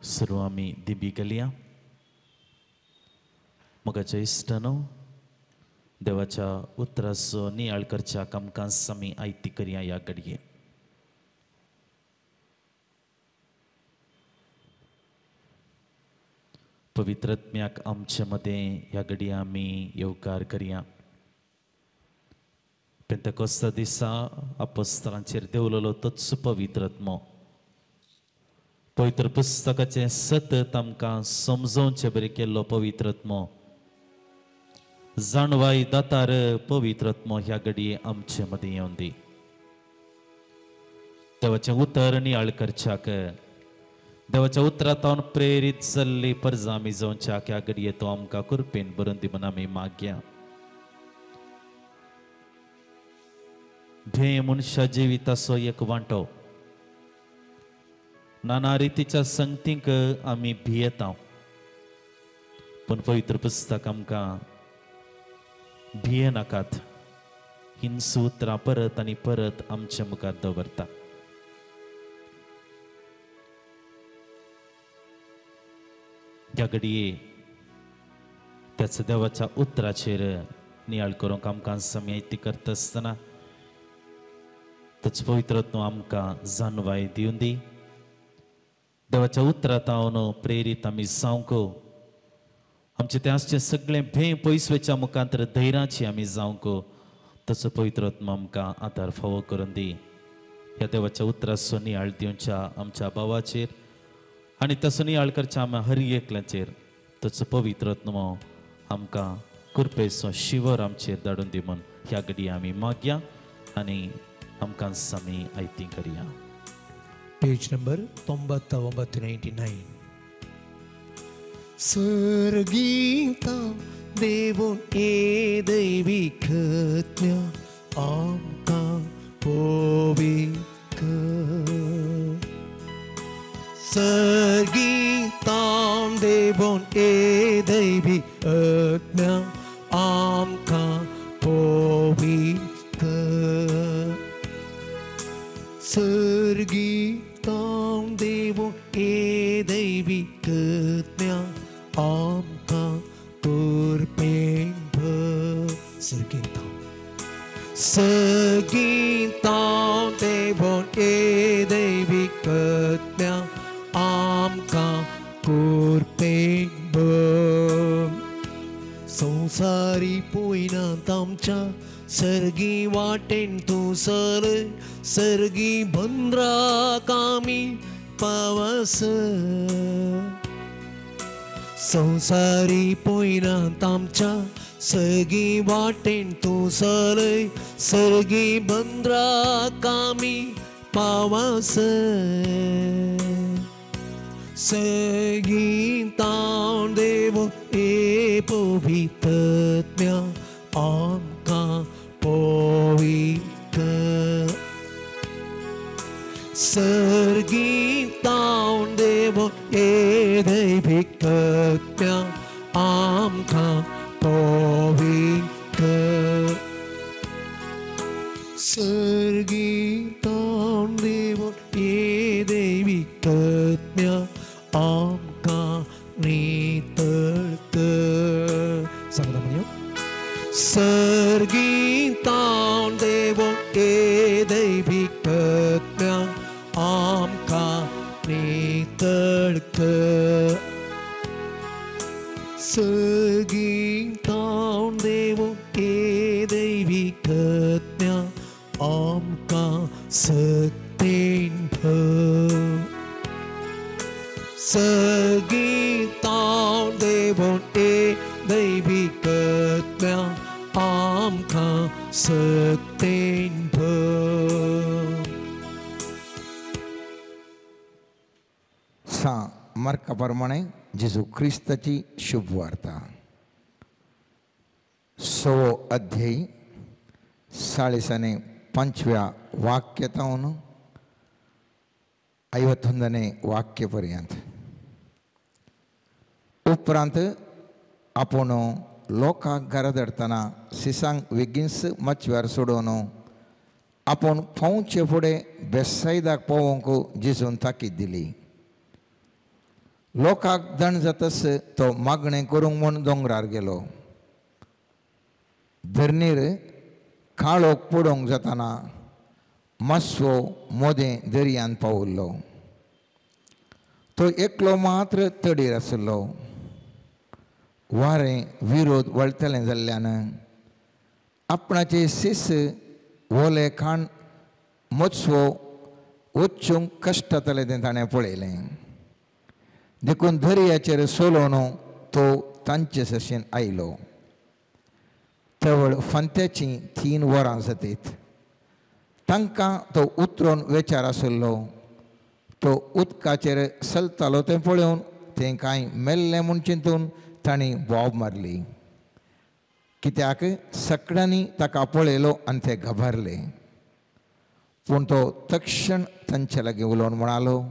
सुरू आमी दिबी केल्या. मोगाच्या इश्टानो, देवाच्या उतराचो नियाळ करच्या कामकाज आमी आयती करया ह्या घडये. पवित्र आत्म्याक आमचे मदें ह्या घडये आमी येवकार करया. पेंतेकोस्ता दिसा आपोस्तलांचेर देंवलेलो तोच पवित्र आत्मो पवित्र पुस्तकाचें सतत आमकां समजोवचें बरें केल्लो पवित्र आत्मो जाणवाय दातार पवित्र आत्मो ह्या घडये आमचे मदीं येवन दी. देवाचें उतर नियाळ करच्याक, देवाच्या उतरांत प्रेरीत जाल्ली परजा आमी जावच्याक ह्या घडये तो आमकां कृपेन भरून दी म्हूण आमी मागया. भें मनशा जिविताचो एक वांटो. नाना रितीच्या संगतींक आमी भियेता, पूण पवित्र पुस्तक आमकां भियेनाकात हीं उतरां परत आनी परत आमचे मुखार दवरता. ह्या घडये त्याच देवाच्या उतराचेर नियाळ करूंक आमकां सम्यायती करता आसतना तोच पवित्र आत्मो आमकां जाणवाय दिवन दी. देवाच्या उतरांत प्रेरीत आमी जावंक, आमचें तें आसचें सगळें भें पयस वयच्या मुखांतर धैर्याची आमी जावंक तसो पवित्र आत्मो आमकां आदार फावो करून दी. ह्या देवाच्या उतराचो नियाळ दिवच्या आमच्या भावाचेर आनी तसो नियाळ करच्या आमच्या हर एकल्याचेर तसो पवित्र आत्मो आमकां कृपेचो शिवर आमचेर धाडून दी म्हूण ह्या घडये आमी मागया आनी आमकां आमी आयती करया. पेज नंबर 99 99. स्वर्गीता देवून ए दैविकज्ञ आमकां पवित्र, स्वर्गीता देवून ए दैविकज्ञ आमकां पवित्र, स्वर्गीता देवून ए दैविकज्ञ आमकां कृपेन सर्गींतांव सर्गींतांव देवोन ए दैविकत्म्या आमकां कुरपेन भर संवसारी पोयनात आमच्या सर्गी वाटेन तूं सर सर्गी बंद्राक आमी पावस संवसारी पोयनात आमच्या सर्गी वाटेन तूं सर सर्गी बंद्राक आमी पावस सर्गींतांव देव ए पवित्रत्म्या आमकां पवित्र सर्गींतांव देव ए दैविकत्म्या आमकां पवित्र सर्गींतांव देव ए दैविकत्म्या आमकां नितळ कर सांगता म्हणयो सर्गींतांव देव ए दैविकत्म्या आमकां नितळ कर सर्गींतांव देव ए दैविकत्म्या आमकां सक्तेन भर सर्गींतांव देव ए दैविकत्म्या आमकां सक्तेन भर. सा मार्का प्रमाणे जेजू क्रिस्ताची शुभवार्ता 100 अध्याय 40 आणि 5व्या वाक्यतावन 51ನೇ वाक्यपर्यंत. उपरांत आपूण लोकांक घरा धाडटना सिसांक वेगींच मचव्यार सोडोवन आपूण पावचे फुडें बेसायदाक पावोवंक जेजून ताकीद दिली. लोकांक दण जातस तो मागणें करूंक म्हूण दोंगरार गेलो. धरणीर काळोख पडोवंक जातना मातसो मोदें दर्यान पाविल्लो. तो एकलो मात्र तडीर आसलो. वारें विरोध वळटलें जाल्ल्यान आपणाचे सीस ओले खाण मत्सो वचूंक कश्ट जातालें तें ताणें पळयलें. देखून दर्याचेर सोलोवन तो तांचे सशेन आयलो. तवळ फांत्याचीं 3 वरां जातीत. तांकां तो उतरून वेचार आसलो. तो उदकाचेर चलतालो तें पळोवन तें कांय मेल्लें म्हूण चिंतून तांणी बोब मारली. कित्याक सगळ्यांनी ताका पळयलो आनी ते घाबरले. पूण तो तक्षण तांचे लागीं उलोवन म्हणालो,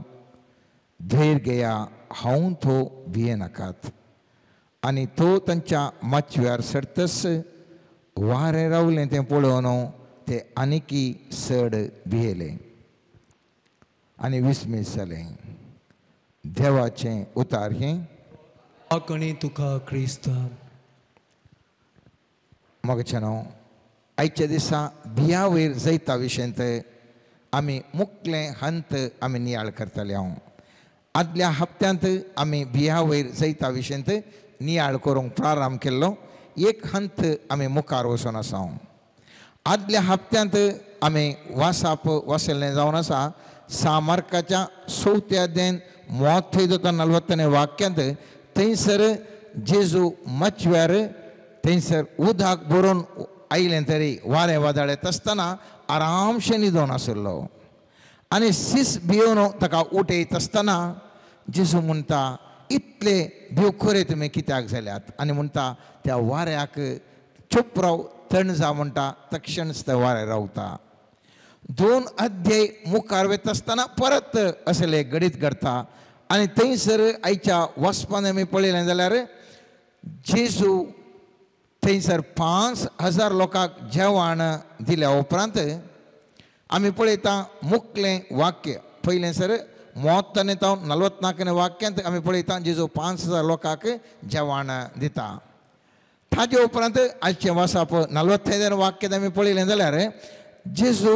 धैर्य घेया, हांव तो भियेनाकात. आनी तो तांच्या माचव्यार सरतस वारें रावलें तें पळोवन ते आनीकी चड भियेले आनी विस्मीत जाले. देवाचें उतार हें आकणी तुका क्रिस्तान. मगचें न्हू आयच्या दिसा भिया वयर जैता विशयंत आमी मुखलें हंत आमी नियाळ करतले. हांव आदल्या हप्त्यांत आमी भिया वयर जैता विशयंत नियाळ करूंक प्रारंभ केल्लो. एक हंत आमी मुखार वचून आसा. आदल्या हप्त्यांत आमी वासाप वाचल्लें जावन आसा 6 मार्काच्या 4थ्या अध्यायान 30 40 वाक्यांत. थंयसर जेजू मचव्यार थंयसर उदक भरून आयलें तरी वारें वादळ येता आसतना आरामशें न्हिदोन आशिल्लो. आनी सीस भियोवन ताका उठयत आसतना जेजू म्हणटा, इतले भिवखोरे तुमी कित्याक जाल्यात? आनी म्हणटा त्या वाऱ्याक चूप राव, थंड जा म्हणटा. तक्षणच तें वारें रावता. 2 अध्याय मुखार वता आसतना परत असलें घडीत घडटा. आनी थंयसर आयच्या वाचपान आमी पळयलें जाल्यार जेजू थंयसर 5000 लोकांक जेवण दिल्या उपरांत आमी पळयता मुखलें वाक्य पयलें सर 30 तावन 44 वाक्यांत आमी पळयता जेजू 5000 लोकांक जेवण दिता. ताजे उपरांत आजचें वासाप 45 वाक्य आमी पळयलें जाल्यार जेजू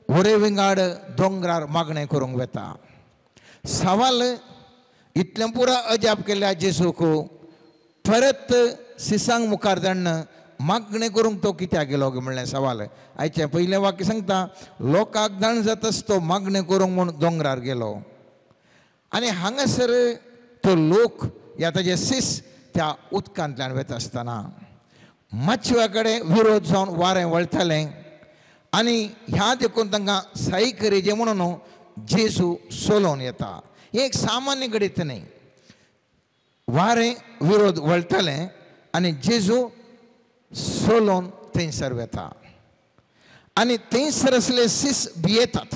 वरे विंगाड दोंगरार मागणें करूंक वता. सवाल इतलें पुरा अजाप केल्या जेजूक परत सिसांक मुखार धाडून मागणें करूंक तो कित्याक गेलो म्हणलें सवाल. आयचें पयलें वाक्य सांगता लोकांक दाण जाताच तो मागणें करूंक म्हूण दोंगरार गेलो आनी हांगासर तो लोक या ताजे सीस त्या उदकांतल्यान वता आसतना माचव्या कडेन विरोध जावन वारें वळटालें आनी ह्या देखून तांकां साई करीजे म्हणून जेजू सोलोवन येता. हें एक सामान्य घडीत न्हय. वारें विरोध वळटालें आनी जेजू सोलोवन थंयसर वता आनी थंयसर आसले सीस भियेतात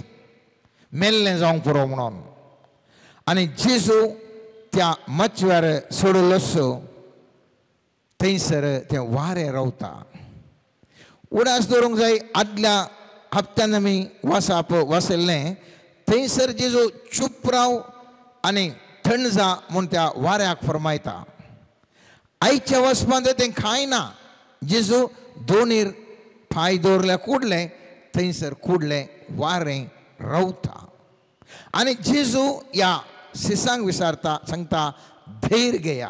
मेल्लें जावंक पुरो म्हणून आनी जेजू त्या माचव्यार सोडलोसो थंयसर तें वारें रावता. उडास दवरूंक जाय आदल्या हप्त्यान आमी वासाप वाचयल्लें थंयसर जेजू चूप राव आनी थंड जा म्हूण त्या वाऱ्याक फरमायता. आयच्या वचपांत तें खायना ना. जेजू दोनीर पांय दवरल्या कुडलें थंयसर कुडलें वारें रावता आनी जेजू ह्या सिसांक विचारता सांगता धैर्य घेया.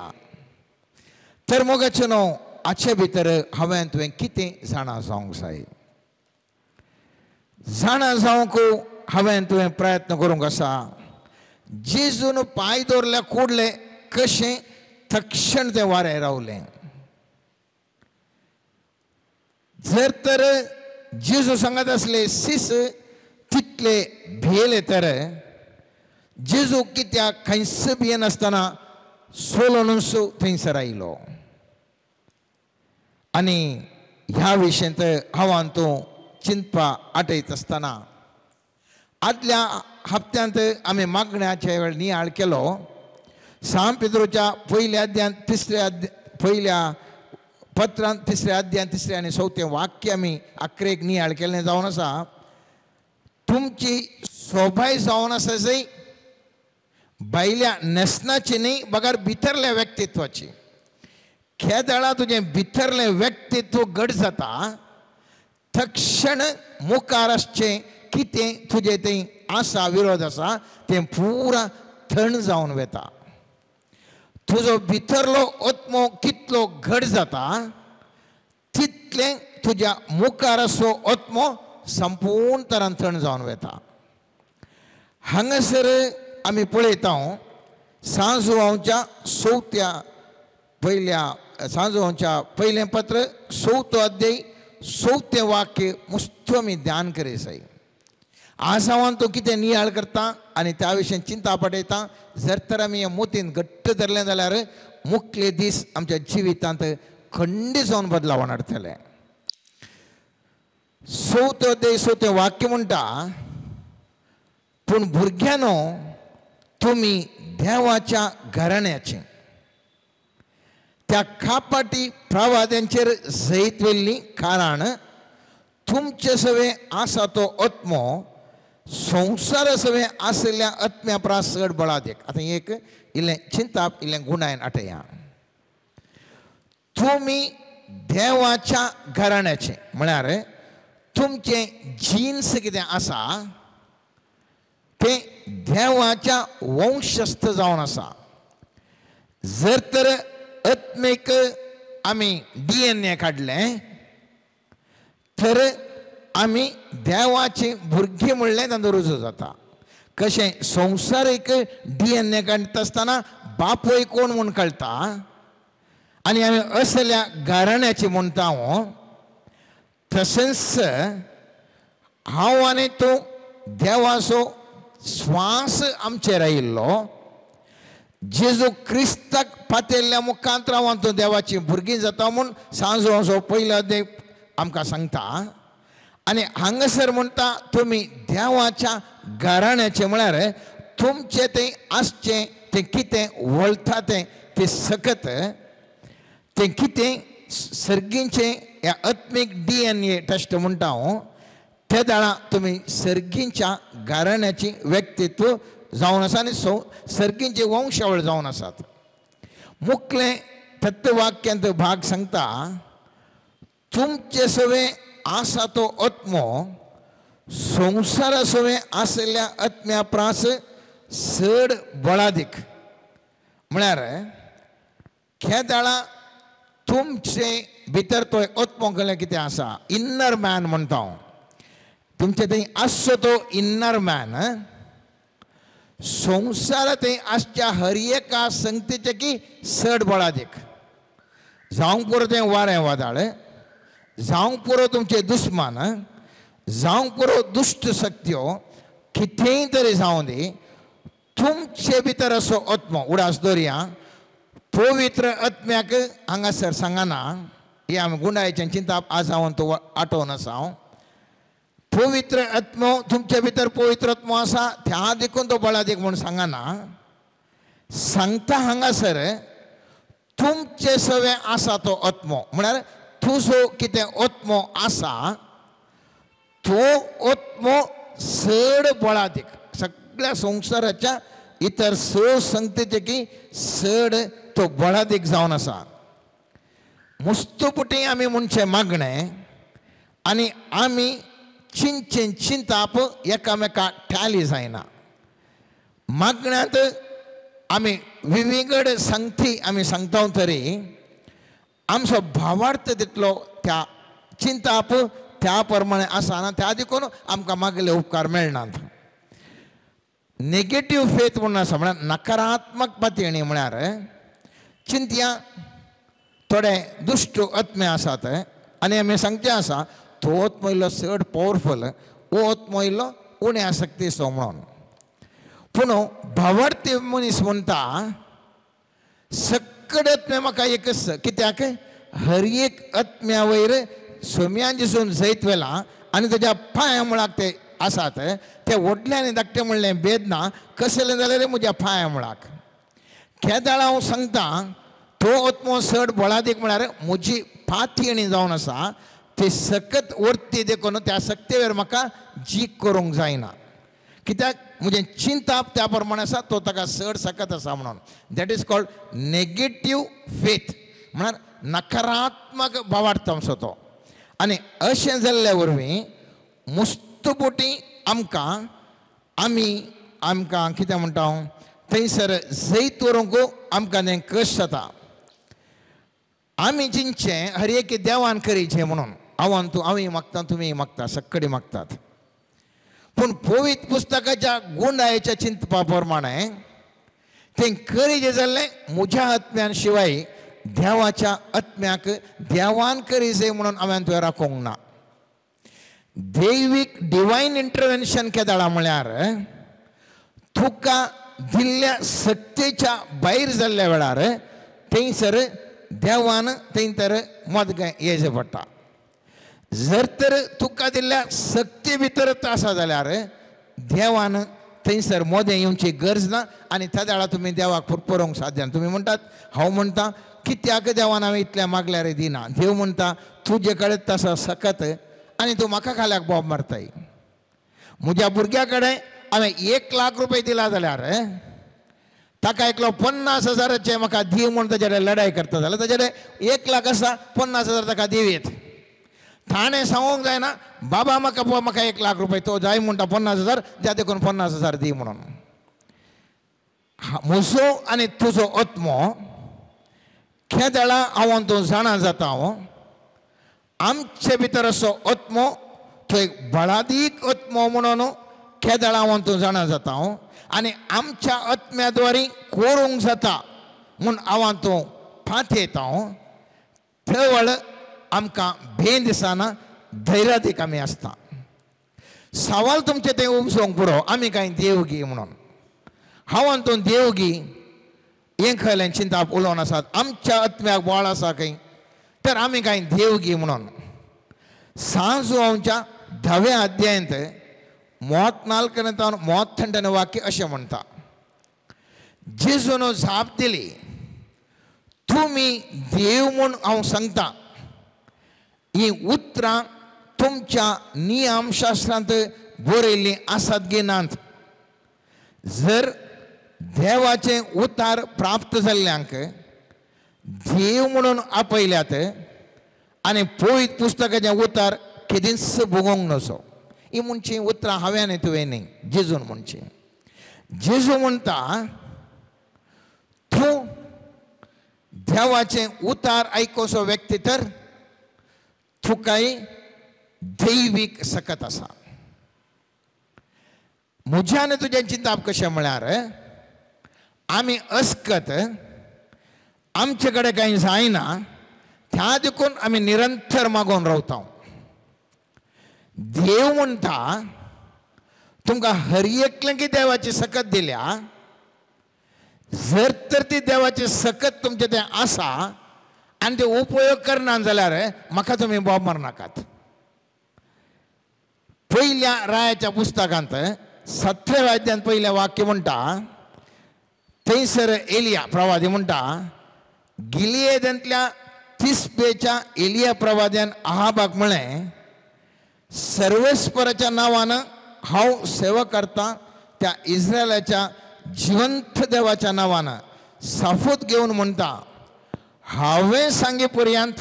तर मोगाचें न्हू हाचे भितर हांवें तुवें कितें जाणा जावंक जाय. जाणा जावंक हांवें तुवें प्रयत्न करूंक आसा. जेजून पांय दवरल्या कुडलें कशें तक्षण तें वारें रावलें. जर तर जेजू सांगत आसले सीस तितले भियेले तर जेजू कित्याक खंयच भियेनासतना सोलोनूच थंयसर आयलो. आनी ह्या विशयांत हांव तूं चिंतपा आटयत आसतना आदल्या हप्त्यांत आमी मागण्याचे वेळ नियाळ केलो. सांत पेद्रोच्या पयल्या अध्यायांत तिसऱ्या पयल्या पत्रांत तिसऱ्या अध्यायांत तिसऱ्या आनी चवथें वाक्य आमी अकरेक नियाळ केल्लें जावन आसा. तुमची सोबाय जावन आसा जंय भायल्या न्हेसणाची न्ही बगर भितरल्या व्यक्तित्वाची. खेदळा तुजें भितरलें व्यक्तित्व घट जाता तक्षण मुखार आसचें कितें तुजें तें आसा विरोध आसा तें पुरा थंड जावन वता. तुजो भितरलो आत्मो कितलो घट जाता तितलें तुज्या मुखार आसचो आत्मो संपूर्ण तरान थंड जावन वता. हांगासर आमी पळयता सांजुवांच्या चवथ्या पयल्या सांजुवांच्या पयलें पत्र चवथो अध्याय चवथें वाक्य मुस्तू आमी ध्यान करी जाय. आज हांव तूं कितें नियाळ करता आनी त्या विशीं चिंता पडयता. जर तर आमी हे मोतीन घट्ट धरलें जाल्यार मुखले दीस आमच्या जिवितांत खंडीत जावन बदलावन हाडटले. चवथो अध्याय चवथें वाक्य म्हणटा पूण भुरग्यांनो तुमी देवाच्या घराण्याचे त्या कापाटी प्रवाद्यांचेर जैत व्हेल्ली कारण तुमचे सवे आसा तो आत्मो संवसारा सवे आशिल्ल्या आत्म्या परस चड बळादेक. आतां एक इल्लें चिंताप इल्लें गुणायन आटया. तुमी देवाच्या घराण्याचे म्हळ्यार तुमचें जिन्स कितें आसा तें देवाच्या वंशस्थ जावन आसा. जर तर आत्मीक आमी DNA काडलें तर आमी देवाची भुरगीं म्हणलें तांचो रुजू जाता. कशें संवसारीक DNA काडटा आसतना बापूय कोण म्हूण कळटा आनी आमी असल्या घराण्याची म्हणटा हांव तशेंच हांव आनी तूं देवाचो श्वास आमचेर आयिल्लो जेजू क्रिस्ताक पातेल्ल्या मुखांत हांव तूं देवाची भुरगीं जाता म्हूण सांजो पयलो अध्याय आमकां सांगता. आनी हांगासर म्हणटा तुमी देवाच्या घराण्याचें म्हळ्यार तुमचें तें आसचें तें कितें वळटा तें तें सकत तें कितें सर्गींचें ह्या आत्मीक DNA test म्हणटा हांव ते दाळा तुमी सर्गींच्या घराण्याची व्यक्तित्व जावन आसा आनी सर्गींचे वंशावळ जावन आसात. मुखलें तत्व वाक्यांत भाग सांगता तुमचे सवे आसा तो आत्मो संवसारा सवे आशिल्ल्या आत्म्या प्रास चड बळादीक. म्हळ्यार खेदाळा तुमचे भितर तो आत्मो कहलें कितें आसा इन्नर मॅन म्हणटा हांव. तुमचे थंय आसचो तो इन्नर मॅन संवसारा थंय आसच्या हर एका संगतीचे की चड बळादीक. जावंक पुरो तें वारें वादाळ, जावंक पुरो तुमचे दुस्मान, जावंक पुरो दुश्ट शक्त्यो, कितेंय तरी जावं दी, तुमचे भितर असो आत्मो उडास दवरया. पवित्र आत्म्याक हांगासर सांगना, हे आमी गुंडायचें चिंताप आज हांव तो आठोवन आसा हांव. पवित्र आत्मो तुमचे भितर पवित्र आत्मो आसा त्या देखून तो बळादीक म्हूण सांगना. सांगता हांगासर तुमचे सवे आसा तो आत्मो, म्हळ्यार तुजो कितें आत्मो आसा तो आत्मो चड बळादीक. सगळ्या संवसाराच्या इतर स संगतेचे की चड तो बळादीक जावन आसा. मुस्तपुटी आमी म्हणचें मागणें आनी आमी चिंचें चिंताप एकामेका टॅली जायना. मागण्यांत आमी विविंगड संगती आमी सांगता तरी आमचो भावार्थ तितलो त्या चिंताप त्या प्रमाणे आसा ना, त्या देखून आमकां मागले उपकार मेळनात. नेगेटीव फेथ म्हणून आसा, म्हळ्यार नकारात्मक पातयेणी, म्हळ्यार चिंतया थोडे दुश्ट आत्मे आसात आनी आमी सांगचें आसा तो आत्मो इल्लो चड पावरफूल, हो आत्मो इल्लो उणे आसक्तीचो म्हणून. पूण भावार्थी मनीस म्हणटा सगळे आत्मे म्हाका एकच, कित्याक हर एक आत्म्या वयर सोम्यान दिसून जैत वेला आनी ताज्या पांया मुळाक ते आसात. ते व्हडले आनी धाकटे म्हणलें भेद ना, कसलें जाल्यार म्हज्या पांया मुळाक. केदाळ हांव सांगता तो आत्मो चड बळादीक म्हळ्यार म्हजी पातयेणी जावन आसा ती सकत वरती देखून त्या सक्तेवेर म्हाका जीक करूंक जायना, कित्याक म्हजें चिंताप त्या प्रमाणे आसा तो ताका चड सकत आसा म्हणून. That is called negative faith, म्हळ्यार नकारात्मक भावार्थ आमचो तो. आनी अशें जाल्ल्या वरवीं मुस्तपुटी आमकां आमी आमकां कितें म्हणटा हांव थंयसर जैत व्हरूंक आमकां तें कश्ट जाता. आमी चिंतचें हर एक देवान करीचें म्हणून हांव तूं हांवूय मागता तुमीय मागता सगळे मागतात, पूण पवित्र पुस्तकाच्या गुंडायेच्या चिंतपा प्रमाणे तें करीचें जाल्लें म्हज्या आत्म्यान शिवाय देवाच्या आत्म्याक देवान करीचें म्हणून हांवें तुवें राखूंक ना. दैवीक डिवायन इंटरवेन्शन केदाळा म्हळ्यार तुका दिल्ल्या सक्तेच्या भायर जाल्ल्या वेळार थंयसर देवान थंय तर मदगें येवचें पडटा. जर तर तुका दिल्ल्या सक्ते भितर आसा जाल्यार देवान थंयसर मोदें येवची गरज ना आनी त्या वेळार तुमी देवाक पुरपुरोवंक साध्य. तुमी म्हणटात हांव म्हणटा कित्याक देवान हांवें इतलें मागल्यार दिना. देव म्हणटा तुजे कडेन तसो सकत आनी तूं म्हाका खाल्याक बोब मारताय. म्हज्या भुरग्या कडेन हांवें 1 लाख रुपये दिला जाल्यार ताका एकलो 50,000 म्हाका दी म्हूण ताजे कडेन लढाय करता जाल्यार ताजे कडेन 1 लाख आसा 50,000 ताका दिवयेत. ताणें सांगूंक जायना बाबा म्हाका म्हाका 1 लाख रुपये तो जाय म्हणटा 50,000 त्या देखून 50,000 दी म्हणून. म्हजो आनी तुजो आत्मो खेदाळा हांव तूं जाणा जाता हांव आमचे भितर असो आत्मो तो एक बळादीक आत्मो म्हणून खेदाळा हांव तूं जाणा जाता हांव आनी आमच्या आत्म्या द्वारी करूंक जाता म्हूण हांव तूं पातयेता हांव. थवळ आमकां भें दिसना, धैर्यादीक आमी आसता. सवाल तुमचें तें उपजोवंक पुरो आमी कांय देवगी म्हणून. हांव तूं देवगी हें खयलें चिंताप उलोवन आसात आमच्या आत्म्याक बळ आसा खंय तर आमी कांय देवगी म्हणून. सांजवांच्या 10व्या अध्यायांत 34 38 वाक्य अशें म्हणटा, जेजून जाप दिली तुमी देव म्हूण हांव सांगता ही उतरां तुमच्या नियमशास्त्रांत बरयल्लीं आसात गी नात. जर देवाचें उतार प्राप्त जाल्ल्यांक देव म्हणून आपयल्यात आनी पवित्र पुस्तकाचें उतार केदींच भोगोवंक नसो. ही म्हणची उतरां हांवें आनी तुवें न्ही, जेजून म्हणची. जेजू म्हणटा तूं देवाचें उतार आयकोसो व्यक्ती तर तुकाय दैवीक सकत आसा. म्हजें आनी तुजें चिंताप कशें म्हळ्यार आमी अस्कत, आमचे कडेन कांय जायना, त्या देखून आमी निरंतर मागोवन रावता. देव म्हणटा तुमकां हर एकल्यांक देवाची सकत दिल्या, जर तर ती देवाची सकत तुमचें तें आसा आनी ते उपयोग करना जाल्यार म्हाका तुमी बोब मारनाकात. पयल्या रायाच्या पुस्तकांत 7व्या अध्यायांत पयलें वाक्य म्हणटा, थंयसर एलिया प्रवादी म्हणटा गिलियेदांतल्या तिस्बेच्या एलिया प्रवाद्यान आहाबाक म्हळें, सर्वेस्पराच्या नांवान हांव सेवा करता त्या इस्रायलाच्या जिवंत देवाच्या नांवान साफूत घेवन म्हणटा, हांवें सांगे पर्यंत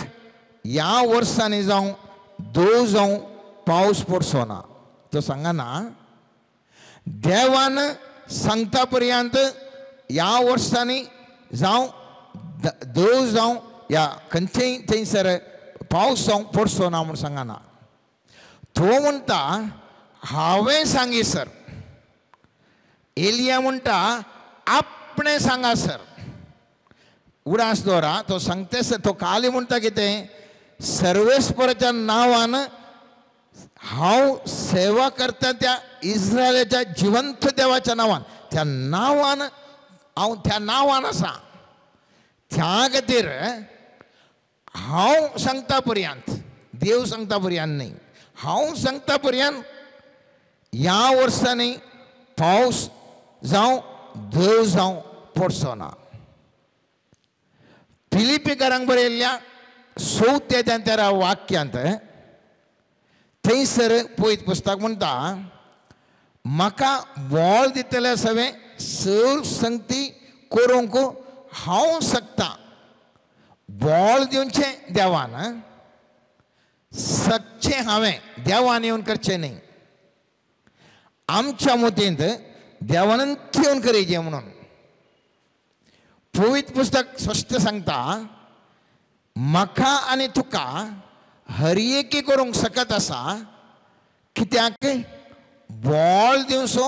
ह्या वर्सांनी जावं दो जावं पावस पडचो ना. तो सांगना देवान सांगता पर्यंत ह्या वर्सांनी जावं दो जावं ह्या खंयचेय थंयसर पावस जावं पडचो ना म्हूण सांगना. तो म्हणटा हांवें सांगी सर. एलिया म्हणटा आपणें सांगा सर. उडास दवरा तो सांगते सर. तो काली म्हणटा कितें, सर्वेस्पराच्या नांवान हांव सेवा करता त्या इस्रायलाच्या जिवंत देवाच्या नांवान, त्या नांवान हांव त्या नांवान आसा, त्या खातीर हांव सांगता पर्यंत, देव सांगता पर्यंत न्ही, हांव सांगता पर्यंत ह्या वर्सांनी पावस जावं देव जावं पडचो ना. फिलिपीकारांक बरयल्ल्या 4 13 वाक्यांत थंयसर पवित्र पुस्तक म्हणटा म्हाका बळ दितले सगळें सर संगती करूंक हांव शकता. बळ दिवचें देवान, सकचें हांवें, देवान येवन करचें न्ही. आमच्या मतींत देवानंत येवन करचें म्हणून पवित्र पुस्तक स्पश्ट सांगता म्हाका आनी तुका हर एकी करूंक शकत आसा, कित्याक बळ दिवचो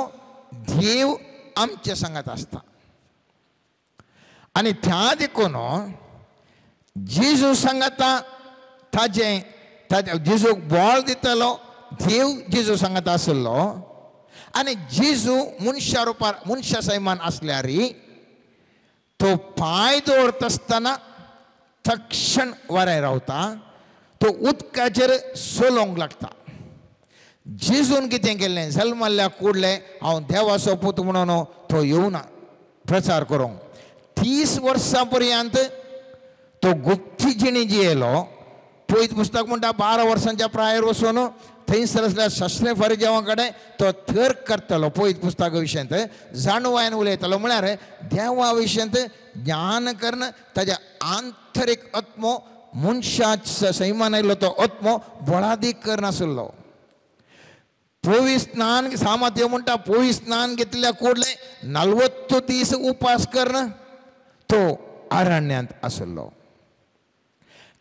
देव आमचे सांगत आसता. आनी त्या देखून जेजू सांगता ताजें ताजे जेजूक बळ दितलो देव जेजू सांगता आसलो आनी जेजू मनशा रुपार मनशा सैमान आसल्यार तो पांय दवरता आसतना तक्षण वारें रावता, तो उदकाचेर चलोवंक लागता. जेजून कितें केल्लें, जल्मल्ल्या कुडलें हांव देवाचो पूत म्हणून तो येवना प्रचार करूंक. 30 वर्सां पर्यंत तो गुप्ती जिणी जियेलो. पवित्र पुस्तक म्हणटा 12 वर्सांच्या प्रायर वचून थंयसर आसल्या शास्त्रे फरिजेवां कडेन तो तर्क करतालो. पवित्र पुस्तका विशयांत जाणवायन उलयतालो, म्हळ्यार देवा विशयांत ज्ञान करून ताज्या आंतरीक आत्मो मनशा सैमान आयिल्लो तो आत्मो बळादीक करनासलो. पवित्र स्नान सामात्य म्हणटा पवित्र स्नान घेतल्या कुडले 40 दीस उपास करून तो अरण्यांत आसलो.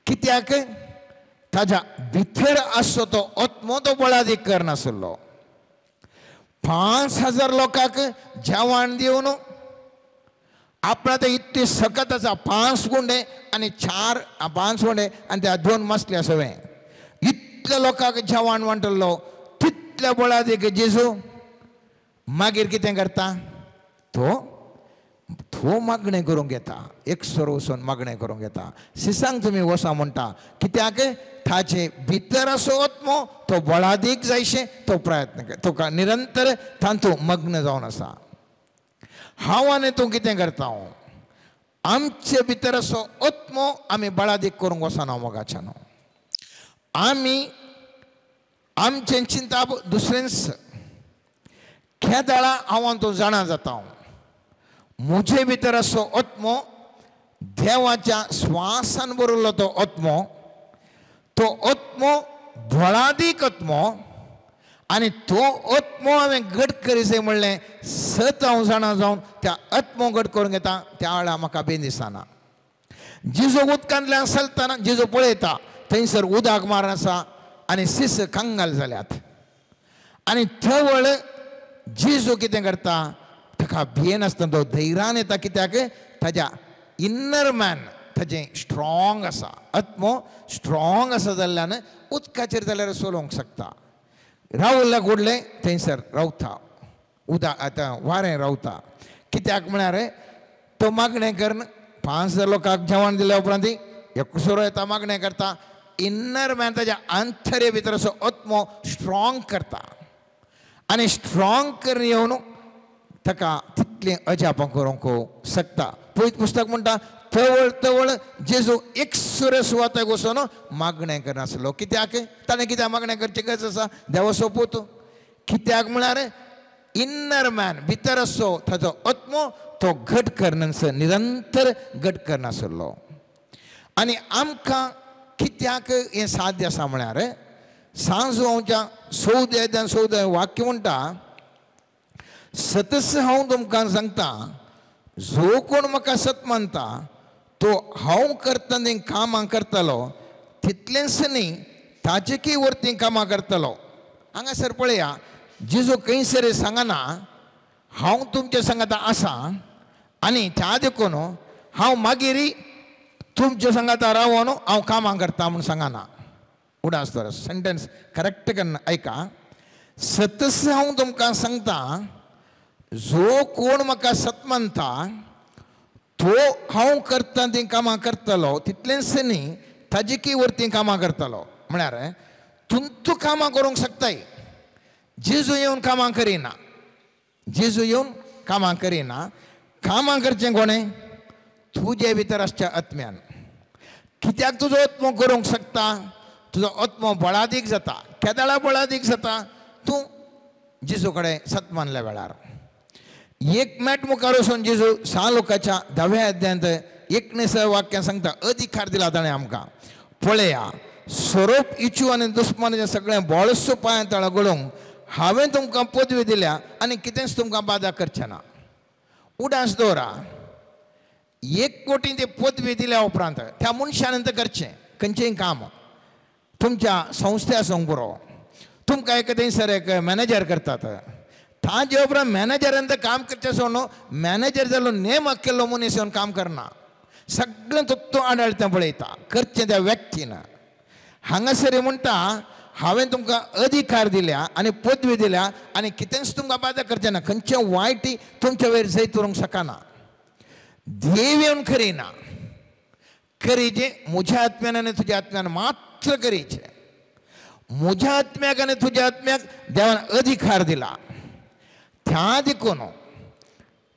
कित्याक ताज्या भितर आसचो तो आत्मो तो बळादीक करनासलो. 5000 लोकांक जेवण दिवन आपणा ते इतली सकत आसा, 5 गुंडे आनी 4 5 गुंडे आनी त्या 2 मसले सगळें इतल्या लोकांक जेवण वांटलो तितल्या बळादीक जेजू मागीर कितें करता, तो तो मागणें करूंक येता, एकसर वचून मागणें करूंक येता. सिसांक तुमी वसा म्हणटा, कित्याक ताचे भितर असो आत्मो तो बळादीक जायशें तो प्रयत्न तो निरंतर तातूंत मग्न जावन आसा. हांव आनी तूं कितें करता, आमचे भितर असो आत्मो आमी बळादीक करूंक वचना मोगाच्यान. आमी आमचें चिंताप दुसरेंच खेदाळा हांव आनी तूं जाणा जाता. म्हजे भितर असो आत्मो देवाच्या श्वासान बरयल्लो तो आत्मो, तो आत्मो बळादीक आत्मो आनी तो आत्मो हांवें घट करीसे म्हणलें सत हांव जाणा जावन त्या आत्मो घट करून घेता त्या वेळार म्हाका बेन दिसना. जिजो उदकांतल्यान चलतना जिजो पळयता थंयसर उदक मार आसा आनी सिस कंगाल जाल्यात आनी थवळ जिजो कितें करता ताका भियेनासतना तो धैर्यान येता. कित्याक ताज्या इन्नर मॅन ताजें स्ट्रॉंग आसा, आत्मो स्ट्रॉंग आसा जाल्ल्यान उदकाचेर जाल्यार चलोवंक शकता. रावल्याक उडलें थंयसर रावता उदक आतां वारें रावता. कित्याक म्हळ्यार तो मागणें करून 5000 लोकांक जेवण दिल्या उपरांत एकसुरो येता मागणें करता. इन्नर मॅन ताज्या आंतरे भितर असो आत्मो स्ट्रॉंग करता आनी स्ट्रॉंग करून येवन ताका तितलें अजापां करूंक शकता. पवित्र पुस्तक म्हणटा तवळ तवळ जेजू एकसुरे सुवातेक वचून मागणें करनासलो. कित्याक ताणें कित्याक मागणें करचें गरज आसा? देवाचो पूत. कित्याक म्हळ्यार इन्नर मॅन भितर असो ताजो आत्मो तो घट करनासलो, निरंतर घट करनासलो. आनी आमकां कित्याक हें साध्य आसा म्हळ्यार सांजवाच्या 14 14 वाक्य म्हणटा सतस हांव तुमकां सांगता जो कोण म्हाका सत मानता तो हांव करता तीं कामां करतलो तितलेंच न्ही ताजेकी वरतीं कामां करतलो. हांगासर पळया जेजू खंयसर सांगना हांव तुमचे सांगाता आसा आनी त्या देखून हांव मागीर तुमचे सांगाता रावन हांव कामां करता म्हूण सांगना. उडास दवर सेंटेन्स करेक्ट करून आयका. सतस हांव तुमकां सांगता जो कोण म्हाका सत मानता तो हांव करता तीं कामां करतलो तितलेंच न्ही ताजेकी वरतीं कामां करतलो. म्हळ्यार तूं कामां करूंक शकताय, जेजू येवन कामां करिना, जेजू येवन कामां करिना. कामां करचें कोणें? तुजे भितर आसच्या आत्म्यान. कित्याक तुजो आत्मो करूंक शकता? तुजो आत्मो बळादीक जाता. केदळा बळादीक जाता? तूं जेजू कडेन सत मानल्या वेळार. एक मॅट मुखार वचून जेजू 6 लोकांच्या 10व्या अध्यायांत 19 वाक्यां सांगता अधिकार दिला ताणें आमकां. पळया सोरोप इचू आनी दुस्मानाचें सगळें बळसो पांयां तळा घडोवंक हांवें तुमकां पदवी दिल्या आनी कितेंच तुमकां बादा करचें ना. उडास दवरा 1 कोटी ते पदवी दिल्या उपरांत त्या मनशान करचें खंयचेंय काम तुमच्या संस्थे आसूंक पुरो. तुमकां एक थंयसर एक मॅनेजर करतात ताजे उपरांत मॅनेजरान तर काम करचें सोडून मॅनेजर जालो नेम केल्लो मनीस येवन काम करना, सगळें तत्व आडळतें पळयता करचें त्या व्यक्तीन. हांगासर म्हणटा हांवें तुमकां अधिकार दिल्या आनी पदवी दिल्या आनी कितेंच तुमकां बादा करचें ना, खंयचें वायट तुमच्या वयर जैत उरूंक शकना. देव येवन करिना, करीचें म्हज्या आत्म्यान आनी तुज्या आत्म्यान मात्र करीचें. म्हज्या आत्म्याक आनी तुज्या आत्म्याक देवान अधिकार दिला त्या देखून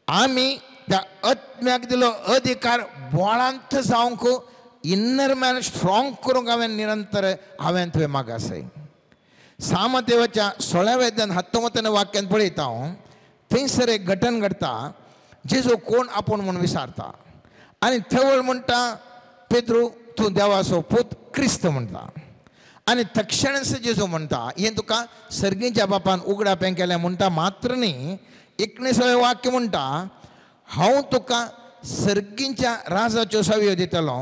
आमी त्या आत्म्याक दिलो अधिकार बोळांत जावंक इन्नर मॅन स्ट्रॉंग करूंक हांवें निरंतर हांवें तुवें मागासय. सामदेवाच्या 16व्या अध्यायांत 19 वाक्यान पळयता हांव थंयसर एक घटन घडटा. जेजू कोण आपूण म्हूण विचारता आनी थवळ म्हणटा पेद्रू तूं देवाचो पूत क्रिस्त म्हणटा. आनी तक्षणच जेजू म्हणटा हें तुका सर्गीच्या बापान उगडापें केलें म्हणटा मात्र न्ही 19वें वाक्य म्हणटा हांव तुका सर्गीच्या राजाच्यो सवयो दितलो